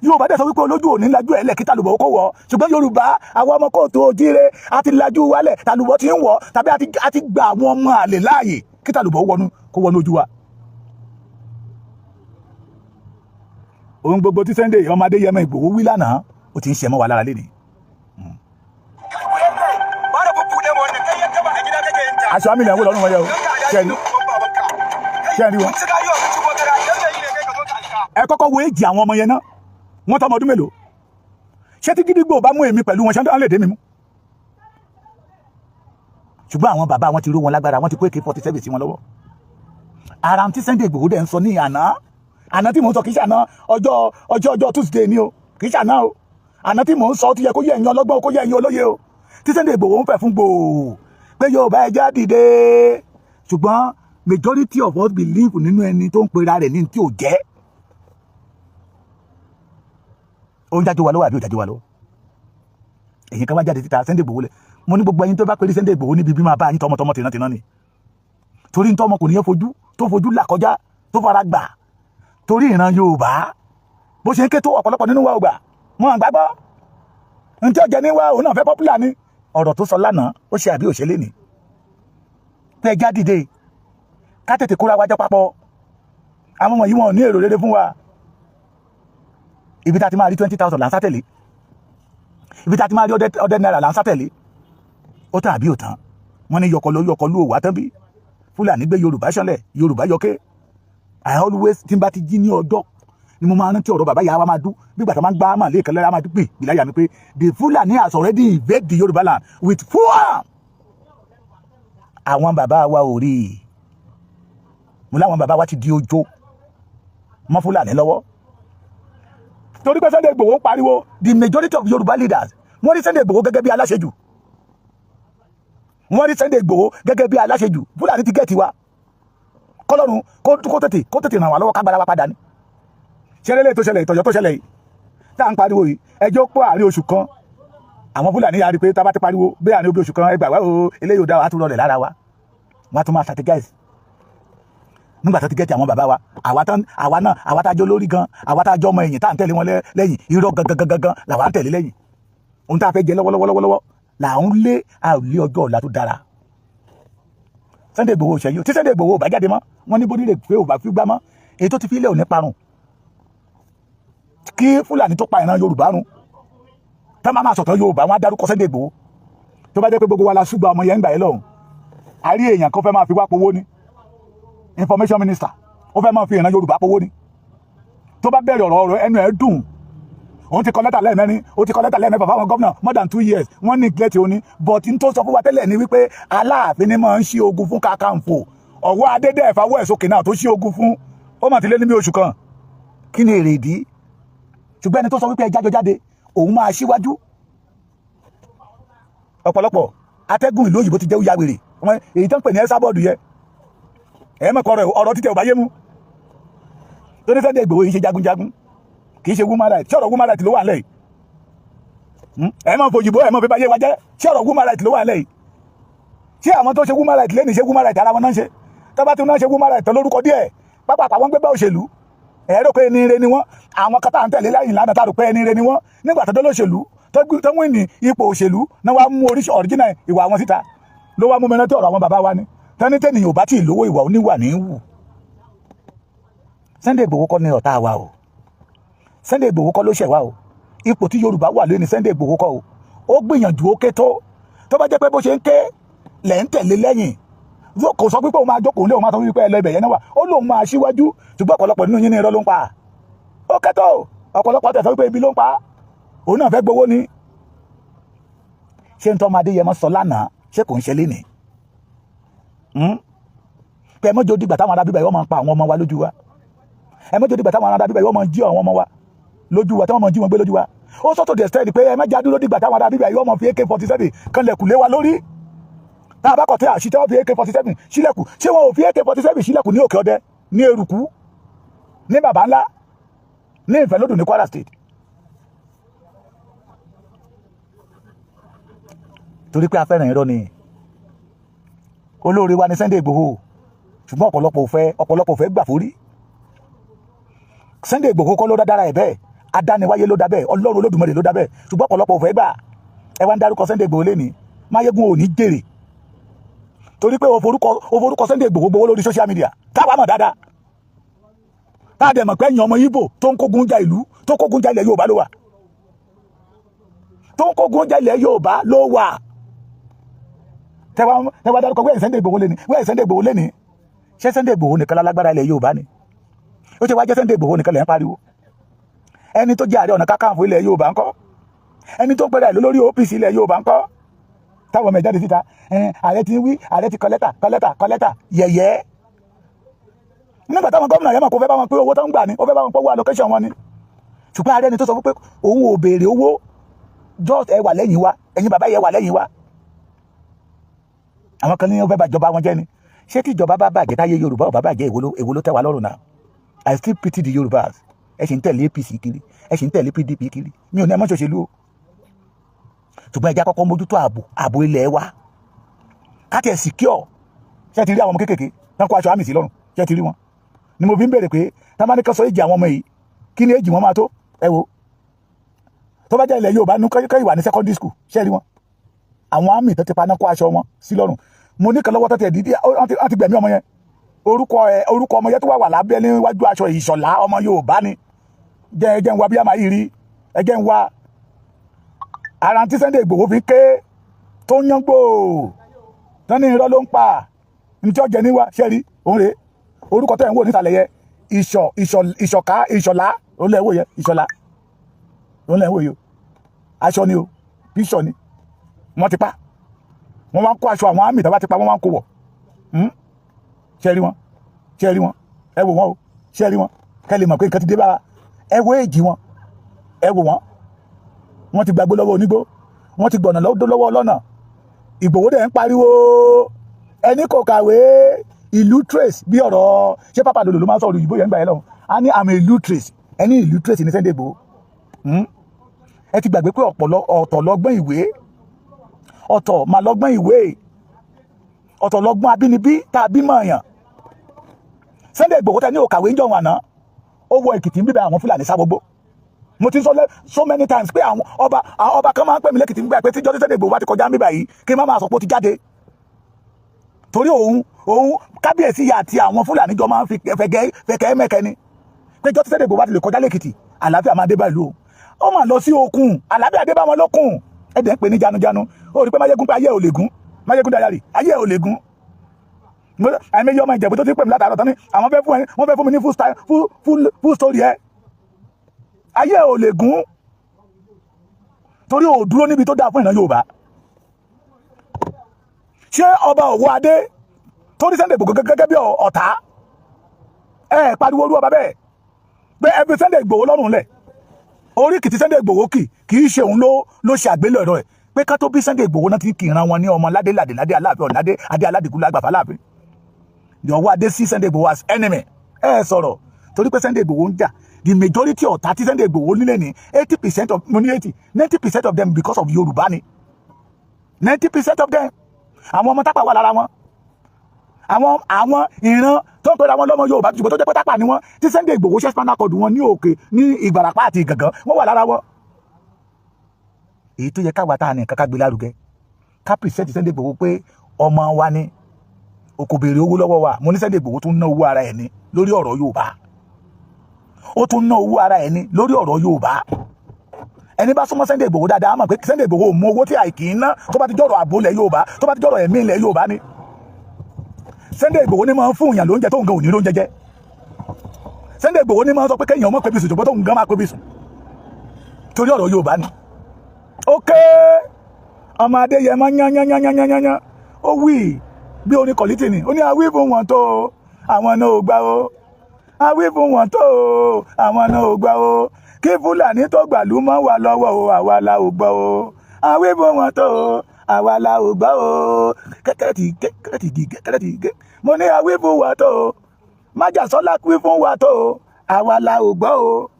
Yorùbá dẹ̀ sọ wípé olójú òní lajú ẹ̀ lẹ̀ kí tàlùbọ̀ kó wọ̀. Ṣùgbọ́n Yorùbá, àwọn ọmọ kóòtù òjíire, àti lajú wálẹ̀, tàlùbọ̀ ti ń wọ̀, tàbí àti gba àwọn ọmọ àlè láàyè kí tàlùbọ̀ wọnú, kó wọnú ojú wa. Ohun gbogbo tí Sunday ọmọ Adéyẹmọ Ìgbòho wí lánàá, ó ti ń ṣe mọ́ wa lára lénìí. Ba da bubbuɗe ma wannan kai yadda ba a gida kake yin ta. Aṣọ àmì ilẹ̀ ń wò lọ́rùn wọn yẹ o. Ṣẹ́ẹ̀rí, ṣẹ́ẹ̀rí wọn. Mun ci gayuwa, mun ci gobara, idan da yi ne kai ka zo ka alka. Ẹ kọ́kọ́ wo èjì àwọn ọmọ yẹn náà, wọ́n tọ́ ọmọ ọdún mélòó? Ṣé tí gídígbò bá mú èmi pẹ̀lú wọn, ṣé wọ́n lè dé mi mú? Ṣùgbọ́n àwọn bàbá wọn ti ró wọn lágbára, wọn ti kó AK-47 sí wọn lọ́wọ́. Ara tí Sunday Igboho dẹ̀ ń sọ ní àná, àná tí mò ń sọ, kì í ṣe àná ọjọ́ ọjọ́ Tuesday ni o, kì í ṣe àná o. Àná tí mò ń sọ, ó ti yẹ kó yẹ ẹ̀yin ọlọ́gbọ́n, kó yẹ ẹ̀yin olóye o, tí Sunday Igboho ń fẹ́ fún gbòò pé Yorùbá, ẹ já dìde. Ṣùgbọ́n majority of us believe nínú ẹni tó ń pera rẹ̀ ní tí ò jẹ́. Ó ń jáde wa lọ́wọ́ àbí ò jáde wa lọ́wọ́? Èyí kan wá jáde títa Sunday Igboho lẹ̀. Mo ní gbogbo ẹyin tó bá pèrè Sunday Igboho níbi bí máa bá yín tọmọtọmọ tìrantìran ni, torí ní tọmọkùnrin yẹn fojú tó fojú là kọjá, tó fara gbà torí ìran Yorùbá, bó ṣe ń ké tó, ọ̀pọ̀lọpọ̀ nínú wa ò gbà wọn àgbàgbọ́ ntí ọjà ní wa, òun náà fẹ́ popular ni. Ọ̀rọ̀ tó sọ lánàá, ó ṣe àbí òṣèlè ni pé ẹja dìde, ká tètè kóra wájọ papọ̀. Àwọn wọ̀nyí, wọn ò ní èrò rere fún wa. Ibi tá a ti máa rí 20,000 là ń sátẹ̀lé, ibi tá a ti máa rí ọdẹ náírà là ń sátẹ̀lé. Ó tán àbí ò tán? Wọ́n ní yọkọlú yọkọlú òwà tán bí Fúlàní gbé Yorùbá ṣánlẹ̀, Yorùbá yọké. I always, tí n bá ti jí ní ọjọ́ ni mo máa rántí ọ̀rọ̀ bàbá ìyá wa, máa dún bí gbàtà máa ń gbá máa lé ìkẹlẹ́, máa dún pè ìláyà mi pé the Fulani has already invaded the Yorùbá land with full arm. Àwọn bàbá wa ò rí i. Mo láwọn bàbá wa ti di ojo mọ́ Fúlàní lọ́wọ́ torí pé Sunday Igboho ń pariwo. The majority of Yorùbá leaders, wọ́n rí Sunday Igboho gẹ́gẹ́ bí aláṣejù, wọ́n rí Sunday Igboho gẹ́gẹ́ bí aláṣejù. Fúlàní ti get wa. Kọ́lọ́run kó tètè ràn wá lọ́wọ́, kágbára wa padà ní. Ṣẹlẹ̀ tó ṣẹlẹ̀, ìtọ̀jọ́ tó ṣẹlẹ̀ yìí tá à ń pariwo yìí, ẹjọ́ pọ̀ àárín oṣù kan, àwọn Fúlàní yára rí pé tá a bá ti pariwo bí àárín oṣù kan, ẹgbàá wá o, eléyìí ò dá wa, á tún rọlẹ̀ lára wa, wọ́n á tún máa strategize nígbà tó ti get àwọn bàbá wa. Àwa tán, àwa náà, àwa tá a jọ lórí gan, àwa tá a jọ ọmọ ẹ̀yìn tá à ń tẹ̀lé wọn lẹ́yìn, irọ́ gangan gangan làwa ń tẹ̀lé lẹ́yìn. Ohun tá a fẹ́ jẹ lọ́wọ́lọ́wọ́lọ́wọ́ là ń lé, a ò lé ọjọ́ ọ̀la tó dára. Sunday Igboho ṣẹ́yìn tí Sunday Igboho ò bá jáde mọ́, wọ́n ní bónílé pé ò bá fi gbá mọ́, èyí tó ti fi ilẹ̀ ò ní parun. Kí Fúlàní tó pa ìran Yorùbá run, tá máa máa sọ̀tọ̀ Yorùbá, wọn á dárúkọ Sunday Igboho. Tó bá jẹ́ pé gbogbo wa la ṣùgbọ́n ọmọ yẹn ń gbà yẹn lọ́hùn, a rí èèyàn kan fẹ́ máa fi wá powó ní information minister, ó fẹ́ máa fi ìran Yorùbá powó ní. Tó bá bẹ̀rẹ̀ ọ̀rọ̀, ọ̀rọ̀ ẹnu ẹ̀ dùn. Òun ti kọ lẹ́tà lẹ́ẹ̀mẹ́rin, ó ti kọ lẹ́tà lẹ́ẹ̀mẹ́fà fáwọn gómìnà, more than 2 years, wọ́n neglect òní. But n tó sọ fún wa tẹ́lẹ̀ ni wípé Aláàfin ni máa ń ṣí ogun fún Kakanfò. Ọ̀wọ́ adédèfáwọ́ ẹ̀ sókè náà tó ṣí ogun fún, ó mà ti lé ní bí oṣù kan. Kí ni èrè ìdí? Ṣùgbọ́n ẹni tó sọ wípé ẹ jájọ jáde, òun máa ṣíwájú. Ọ̀pọ̀lọpọ̀ atẹ́gùn ìlú òyìnbó ti jẹ́ òyà wèrè èyí tó ń pè ní ẹ́sà bọ́ọ̀dù yẹ ẹ̀ mọ̀kọ́ ọ̀rọ̀ títẹ̀ ò bá yé mu tó ní Sunday Igboho yìí ṣe jagunjagun, kì í ṣe woman right. Ṣé ọ̀rọ̀ woman right ló wà lẹ́yìn? Ẹ máa fòyìnbó, ẹ máa fi báyé wa jẹ́. Ṣé ọ̀rọ̀ woman right ló wà lẹ́yìn? Ṣé àwọn tó ṣe woman right lẹ́nu, ṣe woman right ara wọn náà ṣe? Tó bá ti náà ṣe woman right tán lórúkọ díẹ̀ pápá, àwọn gbégbá òṣèlú, ẹ rò pé ẹni ire ni wọ́n. Àwọn kan tá à ń tẹ̀lé lẹ́yìn lánàá, tá a rò pé ẹni ire ni wọ́n, nígbà tó dé lóṣèlú, tó wí ní ipò òṣèlú náà, wá mú oríṣi original ìwà wọn síta. Ló wá mú mi rántí ọ̀rọ̀ àwọn bàbá wa ni tẹ́nitẹ́nì ò bá tí ì lówó, ìwà oníwà ní í wù. Sunday Igboho kọ́ ni ọ̀tá wa o. Sunday Igboho kọ́ ló ṣẹ̀ wá o. Ipò tí Yorùbá wà lónìí, Sunday Igboho kọ́ o. Ó gbìyànjú, ó ké tó. Tó bá jẹ́ pé bó ṣe ń ké lẹ̀ ń tẹ̀lé lẹ́yìn, kò sọ pé òun máa jókòó lé, òun máa sọ wípé ẹ lọ ibẹ̀ yẹn náà wà. Ó lóun máa ṣíwájú, ṣùgbọ́n ọ̀pọ̀lọpọ̀ nínú yín ní irọ́ ló ń pa. Ó ké tó, ọ̀pọ̀lọpọ̀ tẹ̀ sọ wípé ibi ló ń pa, òun náà fẹ́ gbowó ni. Ṣé ń tọ́ ọmọ Adéyẹmọ sọ lánàá, ṣé kò ń ṣe lénìí pé ẹ mọ́jọ́ dìgbà táwọn ará bíbá yìí wọ́n máa ń pa àwọn ọmọ wa lójú wa? Ẹ mọ́jọ́ dìgbà táwọn ará bíbá yìí wọ́n máa ń jí àwọn ọmọ wa lójú wa, tí wọ́n máa ń jí wọn gbé lójú wa. Ó sọ to the extent pé ẹ má já dúró dìgbà táwọn ará bíbí àyè ọmọ fi AK-47 kan lẹ̀kùn lé wa lórí. Tá a bá kọ̀ tí àṣìṣe wọn fi AK-47 sílẹ̀kùn. Ṣé wọn ò fi AK-47 sílẹ̀kùn ní Òkè Ọdẹ, ní Eruku, ní Baba Ńlá, ní Ìfẹ́lódùn, ní Kwara State? Torí pé a fẹ́ràn irọ́ ni. Olóore wa ní Sunday Igboho, ṣùgbọ́n ọ̀pọ̀lọpọ̀ ò fẹ́ gbà forí. Sunday Igboho kọ́ ló dá dára ẹ̀ bẹ́ẹ̀, adániwáyé ló dá bẹ́ẹ̀, Ọlọ́run Olódùmarè ló dá bẹ́ẹ̀, ṣùgbọ́n ọ̀pọ̀lọpọ̀ ò fẹ́ gbà. Ẹ wá ń dárúkọ Sunday Igboho lẹ́ni. Máyégún ò ní jèrè, torí pé o forúkọ Sunday Igboho gbowó lórí social media, táwa mọ̀ dáadáa, tá a dẹ̀ mọ̀ pé ẹ̀yìn ọmọ Ìgbò tó ń kógun ja ìlú, tó kógun ja ilẹ̀ Yorùbá ló wà, tó ń kógun ja ilẹ̀ Yorùbá ló wà. Tẹwa dárúkọ wẹ́ẹ̀ Sunday Igboho lẹ́ni, wẹ́ẹ̀ Sunday Igboho lẹ́ni. Ṣé Sunday Igboho nìkan lálágbára ilẹ̀ Yorùbá ni? Ó ṣe wá jẹ́ Sunday Igboho nìkan lẹ́ ń pariwo? Ẹni tó jẹ́ Ààrẹ Ọ̀nà Kakanfò ilẹ̀ Yorùbá ńkọ́? Ẹni tó ń pẹ́rẹ́ lórí OPC ilẹ̀ Yorùbá ńkọ́? Táwọn ọmọ ẹ̀ jáde síta, ààrẹ ti ń wí, ààrẹ ti kọ lẹ́tà, kọ lẹ́tà, kọ lẹ́tà. Yẹ̀yẹ́ nígbà táwọn gómìnà yẹn mọ̀ kó fẹ́ bá wọn pé owó tó ń gbà ní, ó fẹ́ bá wọn pé owó allocation wọn ni. Ṣùgbọ́n ààrẹ ni tó sọ pé òun ò béèrè owó, just ẹ wà lẹ́yìn wa, ẹ̀yin bàbá yẹ wà lẹ́yìn wa. Àwọn kan ní wọ́n fẹ́ bá ìjọba wọn jẹ́ ni. Ṣé tí ìjọba bá bàjẹ́, táyé Yorùbá ò bá bàjẹ́, èwo ló tẹ́ wa lọ́rùn náà? I still pity the Yorùbás. Ẹ sì ń tẹ̀lé APC kiri, ẹ sì ń tẹ̀lé PDP kiri. Mi ò ní ẹ mọ́ ṣòṣèlú o, ṣùgbọ́n ẹ jẹ́ kọ́kọ́ mójútó ààbò ilẹ̀ wa, ká tiẹ̀ secure. Ṣé ti rí àwọn ọmọ kéékèèké tán kó aṣọ àmì sí lọ́rùn? Ṣé ti rí wọn? Ni mo fi ń béèrè pé tá bá ní kán sọ èjì àwọn ọmọ yìí, kí ni èjì wọn máa tó? Ẹ wo, tó bá jẹ́ ilẹ̀ Yorùbá ní kọ́ ìwà ní secondary school. Ṣé rí wọn, àwọn àmì tó ti paná kó aṣọ wọn sí lọ́rùn? Mo ní kan lọ́wọ́ tó ti ẹ̀dídí, wọ́n ti gbẹ̀mí ọmọ yẹn. Orúkọ ẹ, orúkọ ọmọ yẹn tó wà wà lábẹ́ níwájú aṣọ, Ìṣọ̀lá, ọmọ Yorùbá ni. Jẹ́ jẹ́ ń wá bí a máa yìí rí, ẹ jẹ́ ń wá ara tí Sunday Igboho fi ké tó ń yángbò tán ní irọ́ ló ń pa ní tí ó jẹ níwá. Ṣé rí òun rèé? Orúkọ tẹ̀ ń wò nísàlẹ̀ yẹ, ìṣọ̀ ìṣọ̀ ìṣọ̀ká, Ìṣọ̀lá, òun lẹ̀ ń wò yẹ. Ìṣọ̀lá, òun lẹ̀ ń wò yẹ o. Aṣọ ni o, bíṣọ̀ ni. Wọ́n ti pa wọ́n wá ń kó aṣọ àwọn àmì tó bá ti pa wọ́n wá ń kó wọ̀. Ṣé rí wọn? Ṣé rí wọn? Ẹ wò wọn o. Ṣé rí wọn? Kẹ́ lè mọ̀ pé nǹkan ti dé bá wa. Ẹ wo èjì wọn, ẹ wò wọn. Wọ́n ti gbàgbé lọ́wọ́ onígbó, wọ́n ti gbọ̀nà lọ́wọ́ ọlọ́nà. Ìgbòho dẹ̀ ń pariwo ẹni kò kàwé, illiterate, bí ọ̀rọ̀ ṣé pápá lòlò ló máa ń sọ̀rọ̀ òyìnbó yẹn ń gbà yẹn lọ́hùn. A ní àmì illiterate, ẹni illiterate ní Sunday Igboho. Ẹ ti gbàgbé pé ọ̀tọ̀ lọ́gbọ́n ìwé, ọ̀tọ̀ mà lọ́gbọ́n ìwé, ọ̀tọ̀ lọ́gbọ́n abínibí tá a bí mọ̀ọ́yàn. Sunday Igboho tẹ ní òkàwé ń jọ̀wọ́n àná, ó wọ Èkìtì ń bíbẹ àwọn Fúlàní sá gbogbo. Mo ti sọ so many times pé àwọn ọba kan máa ń pè mí lẹ́kìtì nígbà pé tíjọ́ tí Sunday Igboho bá ti kọjá ń bíbà yìí, kí n má máa sọ pé ó ti jáde, torí òun kábíyèsí yà àti àwọn Fúlàní jọ máa ń fi fẹ̀gẹ́ fẹ̀kẹ́ mẹ́kẹ́ ni, pé jọ́ tí Sunday Igboho bá ti lè kọjá lẹ́kìtì, àlàáfíà máa dé bá ìlú o. Ó máa lọ sí okùn, àlàáfíà dé bá wọn lókun. Ẹ̀dẹ̀ ń pè ní janujanu. Ó rí pé Máyégún pé ayé ò lè gún Máyégún dayari, ayé ò lè gún. Àìmọye ọmọ Ìjẹ̀bú tó ti pè mí látàárọ̀ tán ní àwọn fẹ́ fún ẹ, wọ́n fẹ́ fún mi ní full style, full full full story ẹ. Ayé ò lè gún, torí ò dúró níbi tó dáa fún ìran Yorùbá. Ṣé ọba Òwò Adé torí Sunday Igboho gẹ́gẹ́ bí ọ̀tá? Ẹ pariwo orú ọba bẹ́ẹ̀ pé ẹ fi Sunday Igboho lọ́rùn lẹ̀. Orí kìtì Sunday Igboho kì í ṣe òun ló ṣe àgbélẹ̀rọ ẹ̀ pé ká tó bí Sunday Igboho náà ti kì í ran wọn ní ọmọ ládé ládé ládé Aláàfin ọ̀ládé adé aládìgún lágbàfà láàfin. The Ọwọ́ Adé sí Sunday Igboho as enemy. Ẹ sọ̀rọ̀ torí pé Sunday Igboho ń jà. The majority ọ̀tá tí Sunday Igboho nílẹ̀ ní 80% of mo ní 80, 90% of them because of Yorùbá ni. 90% of them, àwọn ọmọ tápà wà lára wọn, àwọn ìran tó ń pera wọn lọ́mọ Yorùbá, ṣùgbọ́n tó jẹ́ pé tápà ni wọ́n, tí Sunday Igboho ṣe spinal cord wọn ní òkè ní Ìgbàràpá àti Ìgàngán, wọ́n wà lára wọn. Èyí tó yẹ káwa tá a ní nǹkan ká gbé lárugẹ, ká present Sunday Igboho pé ọmọ wa ni, o kò béèrè owó lọ́wọ́ wa. Mo ní Sunday Igboho tún ná owó ara ẹ̀ ní lórí ọ̀rọ̀ Yorùbá, ó tún ná owó ara ẹ̀ ní lórí ọ̀rọ̀ Yorùbá. Ẹni bá súnmọ́ Sunday Igboho dáadáa á mọ̀ pé Sunday Igboho ò mú owó tí àìkì í ná tó bá ti jọ̀rọ̀ ààbò ilẹ̀ Yorùbá, tó bá ti jọ̀rọ̀ ẹ̀mí ilẹ̀ Yorùbá ni. Sunday Igboho ní máa ń fún èèyàn lóúnjẹ tó ń gan òní lóúnjẹ jẹ. Sunday Igboho ní máa ń sọ pé kéèyàn ọmọ pé bí sùn, ṣùgbọ́n tó ń gan máa pé bí sùn torí ọ̀rọ̀ Yorùbá ni. Ókè ọmọ Adéyẹmọ yán yán yán yán yán yán, ó wí bí orin kọ̀lítì ni, ó ní awí fún wọn tó, àwọn náà ò gbà ó, awí fún wọn tó, àwọn náà ò gbà ó. Kí Fúlàní tó gbàlú mọ́ wa lọ́wọ́ o, àwa la ò gbọ́ o. Àwífún wọn tó o, àwa la ò gbọ́ o. Kẹ́kẹ́rẹ́tì kẹ́kẹ́rẹ́tì gì kẹ́kẹ́rẹ́tì gé. Mo ní àwífún wa tó o, májàsọ́lá wí fún wa tó o, àwa la ò gbọ́ o.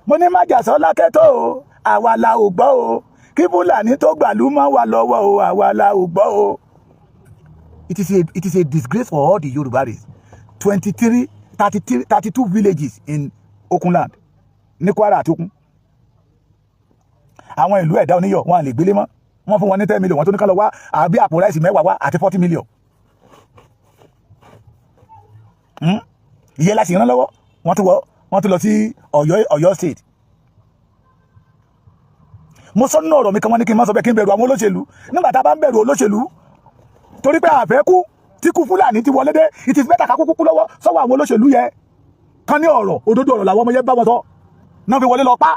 Mo ní májàsọ́lá kẹ́tọ́ o, àwa la ò gbọ́ o. Kí Fúlàní tó gbàlú mọ́ wa lọ́wọ́ o, àwa la ò gbọ́ o. It is a disgrace for all the Yoruba race. 23, 33, 32 villages in Okunland, ní Kwara àti Okun. Àwọn ìlú ẹ̀dá oníyọ̀ wọn à lè gbélé mọ́. Wọ́n fún wọn ní 10 million, wọ́n tó ní ká lọ wá àbí àpò rice 10 wá àti 40 million. Ìyẹn la sì rán lọ́wọ́. Wọ́n tún lọ sí Ọ̀yọ́ State. Mo sọ nínú ọ̀rọ̀ mi kan, wọ́n ní kí n má sọ bẹ́ẹ̀, kí n bẹ̀rù àwọn olóṣèlú. Nígbà tá a bá ń bẹ̀rù olóṣèlú torí pé àfẹ́ kú tí kú Fúlàní ti wọlé dé, it is better ká kúkú kú lọ́wọ́ sọ́wọ́ àwọn olóṣèlú yẹ kán ní ọ̀rọ̀ òdodo ọ̀rọ̀ làwọn ọmọ yẹn bá wọn sọ náà fi wọlé lọ pa.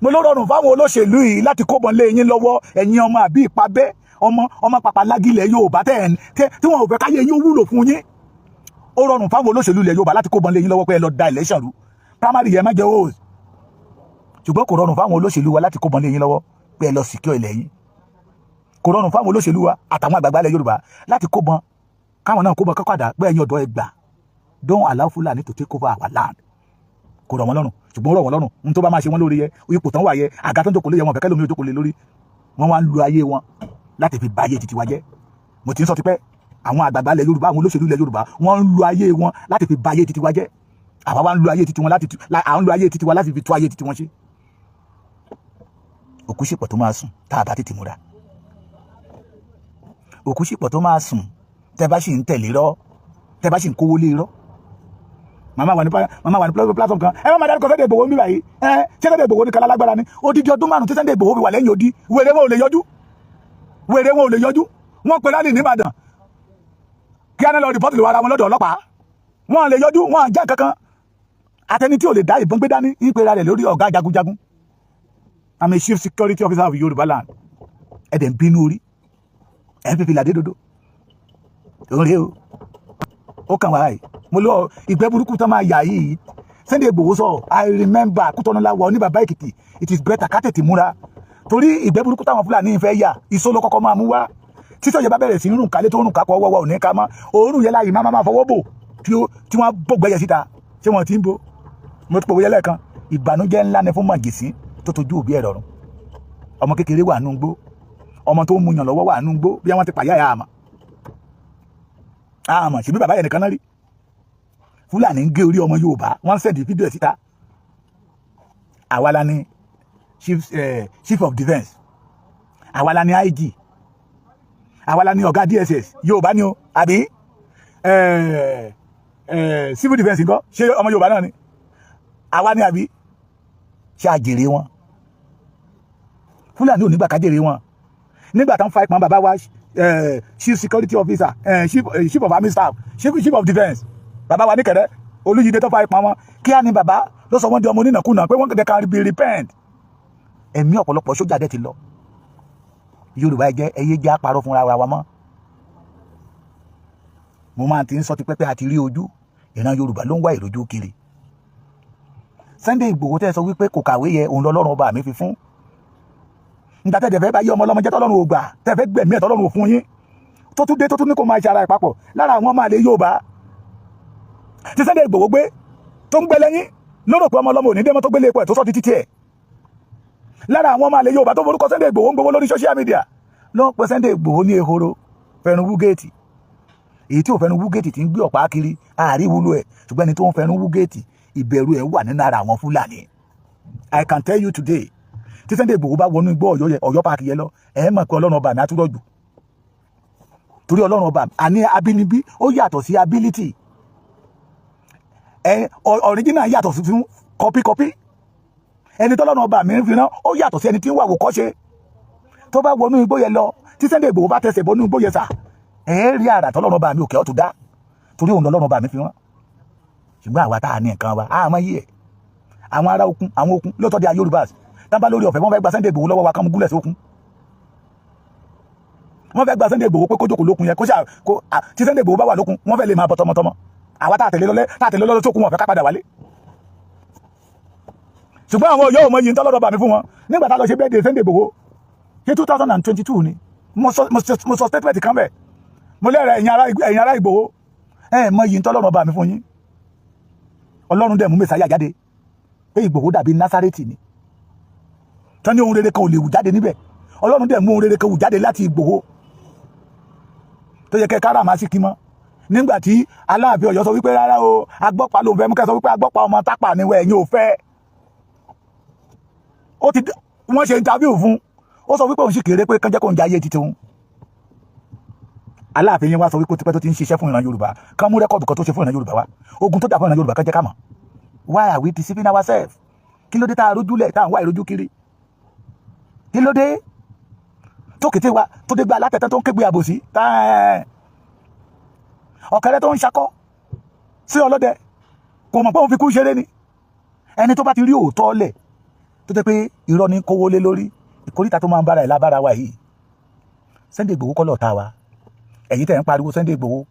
Mo ló rọrùn fáwọn olóṣèlú yìí láti kóbọn lé yín lọ́wọ́. Ẹ̀yin ọmọ àbí ìpabẹ́, ọmọ ọmọ pàpàlágilẹ̀ Yorùbá tẹ̀ ẹ̀ tí wọn ò fẹ́ káyé yín ó wúlò fún yín, ó rọrùn fáwọn olóṣèlú ilẹ̀ Yorùbá láti kóbọn lé yín lọ́wọ́ pé ẹ lọ da election rú, primary yẹn má jẹ́ host. Ṣùgbọ́n kò rọrùn fáwọn olóṣèlú wa láti kóbọn lé yín lọ́wọ́ pé ẹ lọ secure ilẹ̀ yín. Kò rọrùn fáwọn olóṣèlú wa àtàwọn àgbààgbà ilẹ̀ Yorùbá láti kóbọn, káwọn náà kóbọn kọ́kọ́dà pé ẹ̀yin ọ̀dọ́ ẹ gbà, don't allow Fulani to take over our land. Kò rọ̀ wọ́n lọ́rùn, ṣùgbọ́n ó rọ̀ wọ́n lọ́rùn ohun tó bá máa ṣe wọ́n lórí yẹ ipò tán wà yẹ, àga tó ń jókòó lé yẹ, wọn fẹ́ kẹ́lòmíì ó jókòó lé lórí. Wọ́n wá ń lu ayé wọn láti fi ba ayé titi wa jẹ́. Mo ti ń sọ tipẹ́, àwọn àgbààgbà ilẹ̀ Yorùbá, àwọn olóṣèlú ilẹ̀ Yorùbá, wọ́n ń lu ayé wọn láti fi ba ayé titi wa jẹ́. Àwa wá ń lu ayé titi wọn láti à ń lu ayé titi wa láti fi tú ayé titi wọn ṣe. Òkú ṣìpọ̀ tó máa sùn tá a bá tètè múra. Òkú ṣìpọ̀ tó máa sùn tẹ́ bá sì ń tẹ̀lé rọ́, tẹ́ bá sì ń kówó lé rọ́. Màmá wà ní platform kan, ẹ má máa dárúkọ Sunday Igboho ń bí báyìí. Ẹ ṣé Sunday Igboho ní kala lágbára ni? Odidi ọdún 5 tí Sunday Igboho fi wà lẹ́yìn odi, wèrè wọn ò lè yọjú, wèrè wọn ò lè yọjú. Wọ́n pe rally nìbàdàn, kí á ní lọ report lè wà ara wọn lọ́dọ̀ ọlọ́pàá. Wọn lè yọjú, wọn à jẹ́ kankan. Àtẹni tí ò lè dá ìbọn gbé dání ń pera rẹ̀ lórí ọ̀gá jagunjagun. I'm a chief security officer of Yorùbá land. Ẹ dẹ̀ ń bínú orí ẹ̀ ń fífi làdé dodo òun rèé o. Ó kàn wá yìí, mo lọ ìgbẹ́ burúkú tó máa yà yìí. Sunday Igboho sọ, I remember Kútọ́nù láwọ ní bàbá Èkìtì. It is better ká tètè múra torí ìgbẹ́ burúkú táwọn Fúlàní fẹ́ yà, ìṣó ló kọ́kọ́ máa mú wá. Títọ́ yẹn bá bẹ̀rẹ̀ sí rùn kálé tó rùn kápọ̀ wọ́wọ́ òní ká mọ́ òórùn yẹn láàyè máa máa fọwọ́ bò tí wọ́n bò gbẹ́yẹ síta. Ṣé wọ́n ti ń bo? Mo ti pòwé yẹlẹ̀ kan. Ìbànújẹ́ ńlá ni fún màjèsí tó tojú òbí ẹ̀ rọrùn. Ọmọ kékeré wà nù gbó, ọmọ tó ń mu yàn lọ́wọ́ wà nù gbó, bí wọ́n ti pàyà ẹ̀ àmọ́ àmọ́ ṣèbí bàbá yẹn nìkan náà rí. Fúlàní ń gé orí ọmọ Yorùbá, wọ́n ń send fídíò ẹ̀ síta. Àwa la ní chief of defence, àwa la ní IG, àwa la ní ọ̀gá DSS, Yorùbá ni o, àbí civil defence ńkọ́? Ṣé ọmọ Yorùbá náà ni? Àwa ni, àbí ṣé àjèrè wọn? Fúlàní ò nígbà kájèrè wọn. Nígbà tó ń fa ìpọn bàbá wa, chief security officer, chief of army staff, chief of defence, bàbá wa níkẹrẹ Olúyìdé, tó fa ìpọn wọn, kí á ní bàbá ló sọ wọ́n di ọmọ onínàkúnà pé wọ́n can be repent. Ẹ̀mí ọ̀pọ̀lọpọ̀ sójà dẹ̀ ti lọ. Yorùbá, ẹ jẹ́ ẹyẹ jẹ́ àparọ́ fúnra wa mọ́. Mo máa ti ń sọ tipẹ́ pé a ti rí ojú ìran Yorùbá ló ń wá ìrojú kiri. Sunday Igboho tẹ́ ẹ sọ wípé kò kàwé yẹ, òun lọ́lọ́run ọba mi fi fún nígbà tẹ́ fẹ́ bá yé ọmọ ọlọ́mọ jẹ́, tọ́lọ́run ò gbà, tẹ́ fẹ́ gbẹ̀mí ẹ̀, tọ́lọ́run ò fún yín, tó tún dé, tó tún ní kó máa ṣe ara ẹ̀ papọ̀ lára àwọn ọmọ àlè Yorùbá tí Sunday Igboho gbé tó ń gbé lẹ́yìn lórò pé ọmọ ọlọ́mọ ò ní dé mọ́, tó gbélé epo ẹ̀ tó sọ di títí ẹ̀ lára àwọn ọmọ àlè Yorùbá tó forúkọ Sunday Igboho ń gbowó lórí social media ló ń pe Sunday Igboho ní ehoro fẹnu wú géètì. Èyí tí ò fẹnu wú géètì tí ń gbé ọ̀pá kiri àárí wúlò ẹ̀, ṣùgbọ́n ẹni tó ń fẹnu wú géètì, ìbẹ̀rù ẹ̀ wà nínú ara àwọn Fúlàní. I can tell you today, tí Sunday Igboho bá wọnú igbó Ọ̀yọ́ yẹ, Ọ̀yọ́ park yẹ lọ, ẹ mọ̀ pé Ọlọ́run ọba mi àtúrọ̀ jù, torí Ọlọ́run ọba àní abínibí ó yàtọ̀ sí ability ẹ. Original yàtọ̀ sí fún copy copy. Ẹni tọ́lọ́run ọba mi ń fi rán ó yàtọ̀ sí ẹni tí ń wà wò kọ́ṣe. Tó bá wọnú igbó yẹn lọ, tí Sunday Igboho bá tẹsẹ̀ bọnú igbó yẹn sà, ẹ rí àrà tọ́lọ́run ọba mi òkè ọ̀tún dá, torí òun lọ́lọ́run ọba mi fi rán. Ṣùgbọ́n àwa tá a ní nǹkan wa, a máa yí ẹ̀. Àwọn ará okun, àwọn okun lóòótọ́ di Yorùbá tán bá lórí ọ̀fẹ́, wọ́n fẹ́ gba Sunday Igboho lọ́wọ́ wa, kán mú gúnlẹ̀ sókun. Wọ́n fẹ́ gba Sunday Igboho pé kó jókòó lókun yẹn, kó ṣà kó tí Sunday Igboho bá wà lókun, wọ́n fẹ́ lè máa bọ̀ tọmọtọmọ. Àwa tá a tẹ̀lé lọ́lẹ́, tá a tẹ̀lé lọ́lẹ́ sókun, wọn fẹ́ ká padà wálé. Ṣùgbọ́n àwọn Ọ̀yọ́ ò mọ yìí ń tọ́lọ́rọ̀ bà mí fún wọn. Nígbà tá a lọ ṣe birthday Sunday Igboho, ṣé 2022 ni, mo sọ statement kan bẹ́ẹ̀. Mo lẹ́rẹ̀, ẹ̀yin ará Ìgbòho, ẹ̀ mọ yìí ń tọ́lọ́rọ̀ bà mí fún yín. Ọlọ́run dẹ̀ mú Mẹ́sàáyà jáde pé Ìgbòho dàbí Násárẹ́tì ni, tán ní ohun rere kan ò lè wù jáde níbẹ̀. Ọlọ́run dẹ̀ mú ohun rere kan wù jáde láti Ìgbòho tó yẹ kẹ́ kára máa sì kí mọ́. Nígbà tí Aláàfin Ọ̀yọ́ sọ wípé rárá o, agbọ́pa ló ń fẹ́ mú, kẹ́ sọ wípé agbọ́pa ọmọ tápà ni wọ́n, ẹ̀yin ò fẹ́. Ó ti wọ́n ṣe interview fún, ó sọ wípé òun sì kéré, pé kánjẹ́ kó ń jayé ti tòun. Aláàfin yẹn wá sọ wípé tipẹ́ tó ti ń ṣiṣẹ́ fún ìran Yorùbá, kán mú record kan tó ṣe fún ìran Yorùbá wá, ogun tó jà fún ìran Yorùbá, kán jẹ́ ká mọ̀. Why are we deceiving ourselves? Kí ló dé tá a rójúlẹ̀, tá à ń wá ìrójú kiri? Kí ló dé tó kété wa tó dé gba alátẹ̀tẹ̀ tó ń kégbe àbòsí, ọ̀kẹ́rẹ́ tó ń ṣakọ́ sí ọlọ́dẹ, kò mọ̀ pé òun fi kú ṣeré ni? Ẹni tó bá ti rí òótọ́ lẹ̀, tó jẹ́ pé irọ́ ní kówó lé lórí, ìkórìtà tó máa ń bára ẹ̀ lábára wa yìí. Sunday Igboho kọ́ lọ̀tá wa. Ẹ̀yin tẹ̀ ń pariwo Sunday Igboho,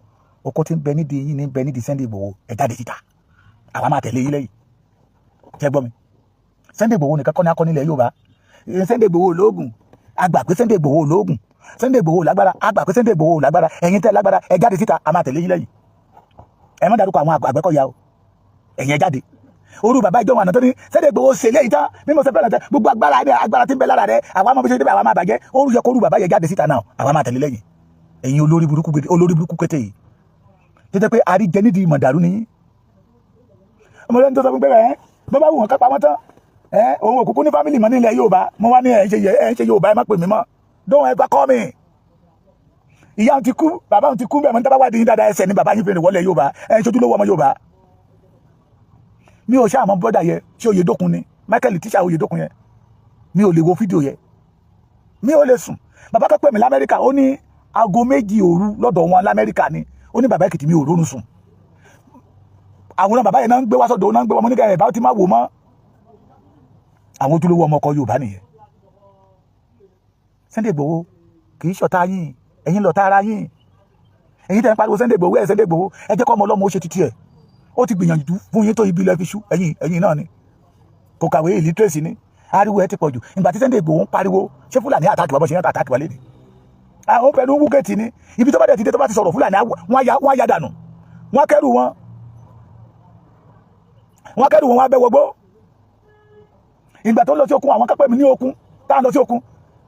oko tí ń bẹ nídìí yín ní bẹ nídìí Sunday Igboho. Ẹ̀ jáde síta, àwa máa tẹ̀lé yín lẹ́yìn. Ṣé gbọ́ mi? Sunday Igboho nìkan kọ́ ní akọni ilẹ̀ Yorùbá. Sunday Igboho lóògùn, àgbà pé Sunday Igboho lóògùn. Sunday Igboho lágbára, àgbà pé Sunday Igboho lágbára. Ẹ̀yin tẹ́ lágbára, ẹ jáde síta, a máa tẹ̀lé yín lẹ́yìn. Ẹ má dárúkọ àwọn Àgbẹ̀kọ̀yà o. Ẹ̀yin ẹ jáde. Orú bàbá ìjọba àná tó ní Sunday Igboho ṣe léyìí tán, bí mo ṣe fẹ́ràn tẹ gbogbo agbára rẹ, agbára tí ń bẹ lára rẹ, àwa máa bí ṣe débẹ̀, àwa máa bàjẹ́. Orú yẹ kó orú bàbá yẹn jáde síta náà, àwa máa tẹ̀lé lẹ́yìn. Ẹ̀yin olórí burúkú, olórí burúkú kété yìí tètè pé àríjẹ nídìí mọ̀dàrú ni. Ọmọdé tó sọ fún pé ẹ bọ́ bá wù wọ́n kápá wọn tán, ẹ òun òkùnkùn ní family mọ́ nílẹ̀ Yorùbá. Mo wá ní ẹ̀ ń ṣe Yorùbá, ẹ má pè mí mọ́. Don't ever call me. Ìyá òun ti kú, bàbá òun ti kú bẹ́ẹ̀. Mo ní tábà wádìí dáadáa, ẹsẹ̀ ni bàbá yín fi rìn wọlé Yorùbá. Ẹ̀ ń ṣojúlówó ọmọ Yorùbá. Mi ò ṣáà mọ brother yẹ, ṣé Oyèdókun ni? Michael tíṣà Oyèdókun yẹn, mi ò lè wo fídíò yẹ, mi ò lè sùn. Bàbá kan pè mí l'Amẹ́ríkà, ó ní aago 2 òru lọ́dọ̀ wọn l'Amẹ́ríkà ni. Ó ní, "Bàbá Èkìtì, mi ò rórun sùn." Àwọn bàbá yẹn náà ń gbé wá sọ́dọ̀, náà ń gbé wọn. Mo ní kẹ́ ẹ̀ bá ti má wò mọ́. Àwọn ojúlówó ọmọ ọkọ Yorùbá nìyẹn. Sunday Igboho kì í ṣọ̀tá yín, ẹ̀yin lọ̀tá ara yín. Ẹ̀yin tẹ̀ ń pariwo Sunday Igboho, ẹ̀ Sunday Igboho, ẹ jẹ́ kọ́ ọmọ ọlọ́mọ ó ṣe títí ẹ̀. Ó ti gbìyànjú fún yín tó ibi ilẹ̀ fi ṣú. Ẹ̀yin náà ni kò kàwé, illiteracy ni. Ariwo ẹ ti pọ̀ jù. Ìgbà tí Sunday Igboho ń pariwo, ṣé Fúlàní attack wa bọ́ ṣe yẹn attack wa léde? Àwọn pẹ̀lú wúgẹ̀tì ni. Ibi tó bá dẹ̀ ti dé, tó bá ti sọ̀rọ̀, Fúlàní wọ́n á ya dànù, wọ́n á kẹ́rù wọn, wọ́n á kẹ́rù wọn, wọ́n á bẹ́ wọgbó. Ìgbà tó ń lọ sí okun, àwọn kápẹ́ mi ní okun tá à ń lọ sí okun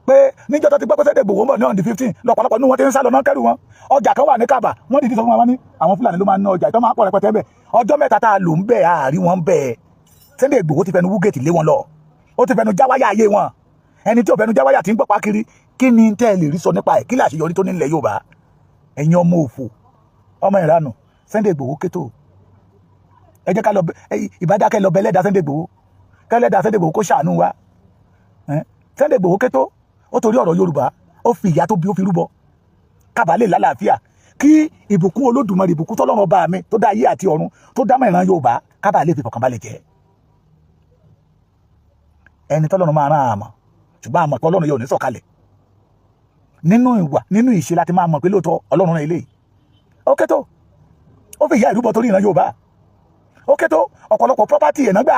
pé níjọ́ tó ti gbọ́ pé Sunday Igboho ń bọ̀ ní on the 15, lọ́pọ̀lọpọ̀ nínú wọn ti ń sá lọ náà, kẹ́rù wọn. Ọjà kan wà ní Kàbà, wọ́n dìde sọ fún wa ní àwọn Fúlàní ló máa ń ná ọjà, ìtọ́ máa pọ̀ rẹpẹtẹ bẹ́ẹ̀. Ọjọ́ 3 tá a lò ń bẹ̀, àárí wọn bẹ̀. Sunday Igboho ti fẹnu wúgẹ̀tì lé wọn lọ, ó ti fẹnu jáwáyà ayé wọn. Ẹni tí ò fẹnu jáwáyà ti ń gbọ́pá kiri, kí ni tẹ́ ẹ lè rí sọ nípa ẹ̀? Kí lè àṣeyọrí tó nílẹ̀ Yorùbá? Ẹ̀yin ọmọ òfò, ọmọ ìranù. Sunday Igboho kétò, ẹ jẹ́ ká lọ ìbádákẹ́ lọ bẹ́lẹ́dà Sunday Igboho, kẹ́lẹ́dà Sunday Igboho kó ṣàánú wa. Sunday Igboho kétó, ó torí ọ̀rọ̀ Yorùbá, ó fi ìyá tó bí, ó fi rúbọ kábàálẹ̀ lálàáfíà, kí ìbùkún Olódùmarè, ìbùkún tọ́lọ́run ọba mi tó dá ayé àti ọ̀run, tó dá mọ́ ìran Yorùbá, kábàálẹ̀ fi fọkànbalẹ̀ jẹ́. Ẹni tọ́lọ́run máa rán àmọ́, ṣùgbọ́n àmọ́ pé Ọlọ́run yóò ní sọ̀kalẹ̀ nínú ìwà, nínú ìṣe láti máa mọ̀ pé lóòótọ́ Ọlọ́run rán eléyìí. Ó kétó, ó fi ìyá ìrúbọ torí ìran Yorùbá. Ó kétó, ọ̀pọ̀lọpọ̀ property ẹ̀ náà gbà.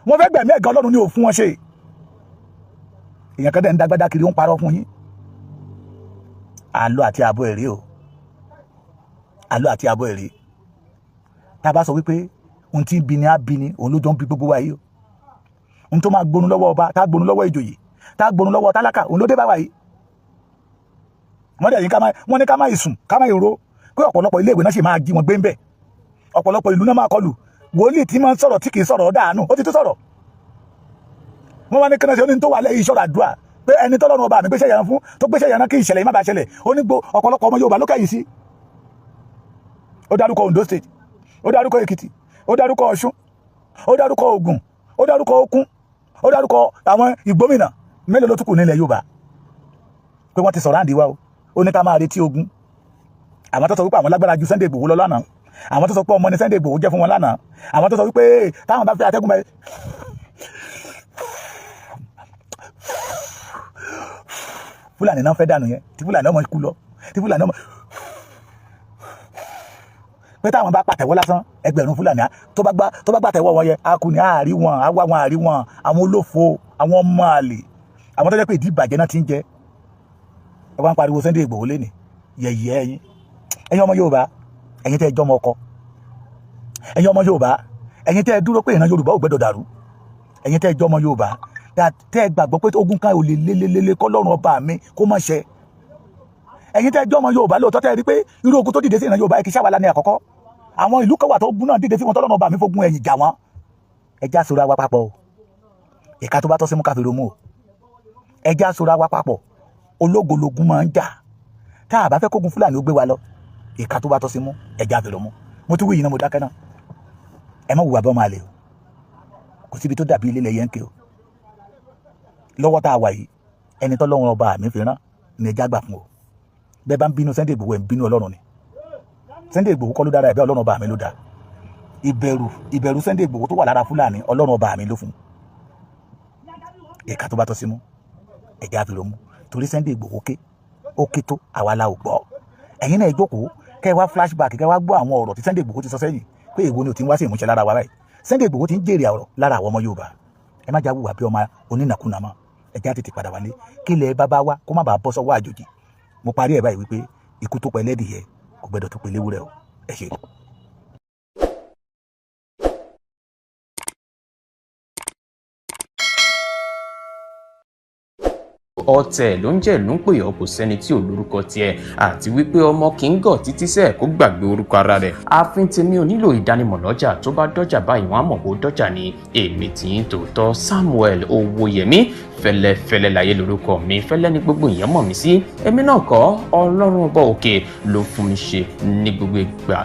Wọ́n fẹ́ gbẹ̀mí ẹ̀gá, Ọlọ́run ní ò fún wọn ṣe. Èèyàn kan dẹ̀ ń dágbádá kiri, ó ń parọ́ fún yín. Àlọ́ àti àbọ̀ èrè o, àlọ́ àti àbọ̀ èrè. Tá a bá sọ wípé ohun tí ń bi ni á bi ni, òun ló jọ ń bi gbogbo wa yìí o. Ohun tó máa gbónú lọ́wọ́ ọba, tá a gbónú lọ́wọ́ ìjòyè, tá a gbónú lọ́wọ́ tálákà, òun ló dé bá wa yìí. Wọ́n dẹ̀ ní ká máa, wọ́n ní ká máa sùn, ká máa ro pé ọ̀pọ̀lọpọ̀ ilé ìwé náà sì máa jí wọn gbé ń bẹ̀, ọ̀pọ̀lọpọ̀ ìlú náà máa kọlù. Wòlíì tí máa ń sọ̀rọ̀ tí kì í sọ̀rọ̀ dànù, ó ti tó sọ̀rọ̀. Wọ́n wá ní kíni ṣe? Ó ní tó wà lẹ́yìn ìṣọ̀rọ̀ àdúrà pé ẹni tọ́lọ́run ọba mi gbéṣẹ́ yẹn fún, tó gbéṣẹ́ yẹn rán, kí ìṣẹ̀lẹ̀ yìí má bàa ṣẹlẹ̀. Ó ní gbo ọ̀pọ̀lọpọ̀ ọmọ Yorùbá ló kẹ́yìn sí. Ó dárúkọ Ondo State, ó dárúkọ Èkìtì, ó dárúkọ Ọ̀ṣun, ó dárúkọ Ògùn, ó dárúkọ Òkun, ó dárúkọ àwọn ìgbómìnà. Mélòó ló tún kù nílẹ̀ Yorùbá pé wọ́n ti sọ̀rọ̀ àǹdí wa o? Ó ní ká máa retí ogun. Àwọn tó sọ wípé àwọn lágbára ju Sunday Igboho lọ lánàá, àwọn tó sọ pé ọmọ ni Sunday Igboho jẹ́ fún wọn lánàá, àwọn tó sọ wípé táwọn bá fẹ́ atẹ́gùn báyìí, Fúlàní náà fẹ́ dànù yẹn, tí Fúlàní ọmọ ikú lọ, tí Fúlàní ọmọ Pé táwọn bá pàtẹ́wọ́ lásán, 1000 Fúlàní tó bá gbàtẹ́wọ́ wọn yẹ, a kù ní àárí wọn, àwa wọn àárí wọn. Àwọn olófo, àwọn ọmọ àlè, àwọn tó jẹ́ pé ìdí ìbàjẹ́ náà ti ń jẹ. Ẹ wá ń pariwo Sunday Igboho lẹ́nì yẹ̀yẹ́. Ẹ̀yin ọmọ Yorùbá, ẹ̀yin tẹ́ ẹ jọmọ ọkọ, ẹ̀yin ọmọ Yorùbá, ẹ̀yin tẹ́ ẹ dúró pé ìran Yorùbá ò gbẹ́dọ̀ dàrú, ẹ̀yin tẹ́ ẹ jọmọ Yorùbá, tẹ́ ẹ gbàgbọ́ pé ogun kan ò lè lélelele kọ́lọ́run ọba mi kó má ṣe, ẹ̀yin tẹ́ ẹ jọmọ Yorùbá lóòótọ́, tẹ́ ẹ rí pé irú ogun tó dìde sí ìran Yorùbá kì í ṣàwálà ní àkọ́kọ́. Àwọn ìlú kan wà tó ogun náà dìde sí wọn, tọ́lọ́run ọba mi fogun ẹ̀yìn jà wọ́n. Ẹ já sora wa papọ̀ o. Ìka tó bá tọ́ sí mú káfíńrò mú o. Ẹ já sora wa papọ̀. Ológologun máa ń jà. Tá a bá fẹ́ kógun Fúlàní ó gbé wa lọ, ìka tó bá tọ́ sí mú, ẹ já fèrè mú. Mo tún wí yìí náà, mo dákẹ́ náà. Ẹ má wùwà bọ́ máa lè o. Kò síbi tó dàbí ilé lẹ́yẹ ń ké o. Lọ́wọ́ tá a wà yìí, ẹni tọ́lọ́run ọba mi fi rán ní ẹja gbà fún o. Bẹ́ẹ̀ bá ń bínú Sunday Igboho, ẹ̀ ń bínú Ọlọ́run ni. Sunday Igboho kọ́ ló dára ẹ̀ bẹ́ẹ̀, Ọlọ́run ọba mi ló dá. Ìbẹ̀rù Sunday Igboho tó wà lára Fúlàní, Ọlọ́run ọba mi ló fún. Ìka tó bá tọ́ sí mú, ẹja fi romú, torí Sunday Igboho ké, ó ké tó àwa la ò gbọ́. Ẹ̀yin náà jókòó, kẹ́ ẹ wá flashback, kẹ́ ẹ wá gbọ́ àwọn ọ̀rọ̀ tí Sunday Igboho ti sọ sẹ́yìn, pé èwo ni ò ti ń wá sí ìmúṣẹ lára wa báyìí. Sunday Igboho ti ń jèrè ọ̀rọ̀ lára àwọn ọmọ Yorùbá. Ẹ má jáwọ́ bí ọmọ onínàkúnà mọ́. Ẹ já tètè padà wálé, kí ilẹ̀ bàbá wa kó má bàa bọ́ sọ́wọ́ àjòjì. Mo parí ẹ̀ báyìí wípé ikú tó pẹ́ lẹ́dìyẹ kò gbẹ́dọ̀ tó pẹ́ léwúrẹ́ o. Ẹ ṣé. Ọ̀tẹ̀ ló ń jẹ́ ló ń pè ọ́, kò sẹ́ni tí ò lórúkọ tiẹ̀, àti wípé ọmọ kì í gọ̀ títí sẹ́ẹ̀ kó gbàgbé orúkọ ara rẹ̀. Ààfin tèmi ò nílò ìdánimọ̀ lọ́jà. Tó bá dọ́jà báyìí, wọ́n á mọ̀ bó dọ́jà ni. Èmi tì í tòótọ́, Samuel Owóyẹmí Fẹ́lẹ́fẹ́lẹ́ láyé lórúkọ mi. Fẹ́lẹ́ ní gbogbo èèyàn mọ̀ mí sí. Èmi náà kọ́, Ọlọ́run ọba òkè ló fún mi ṣe ní gbogbo ìgbà.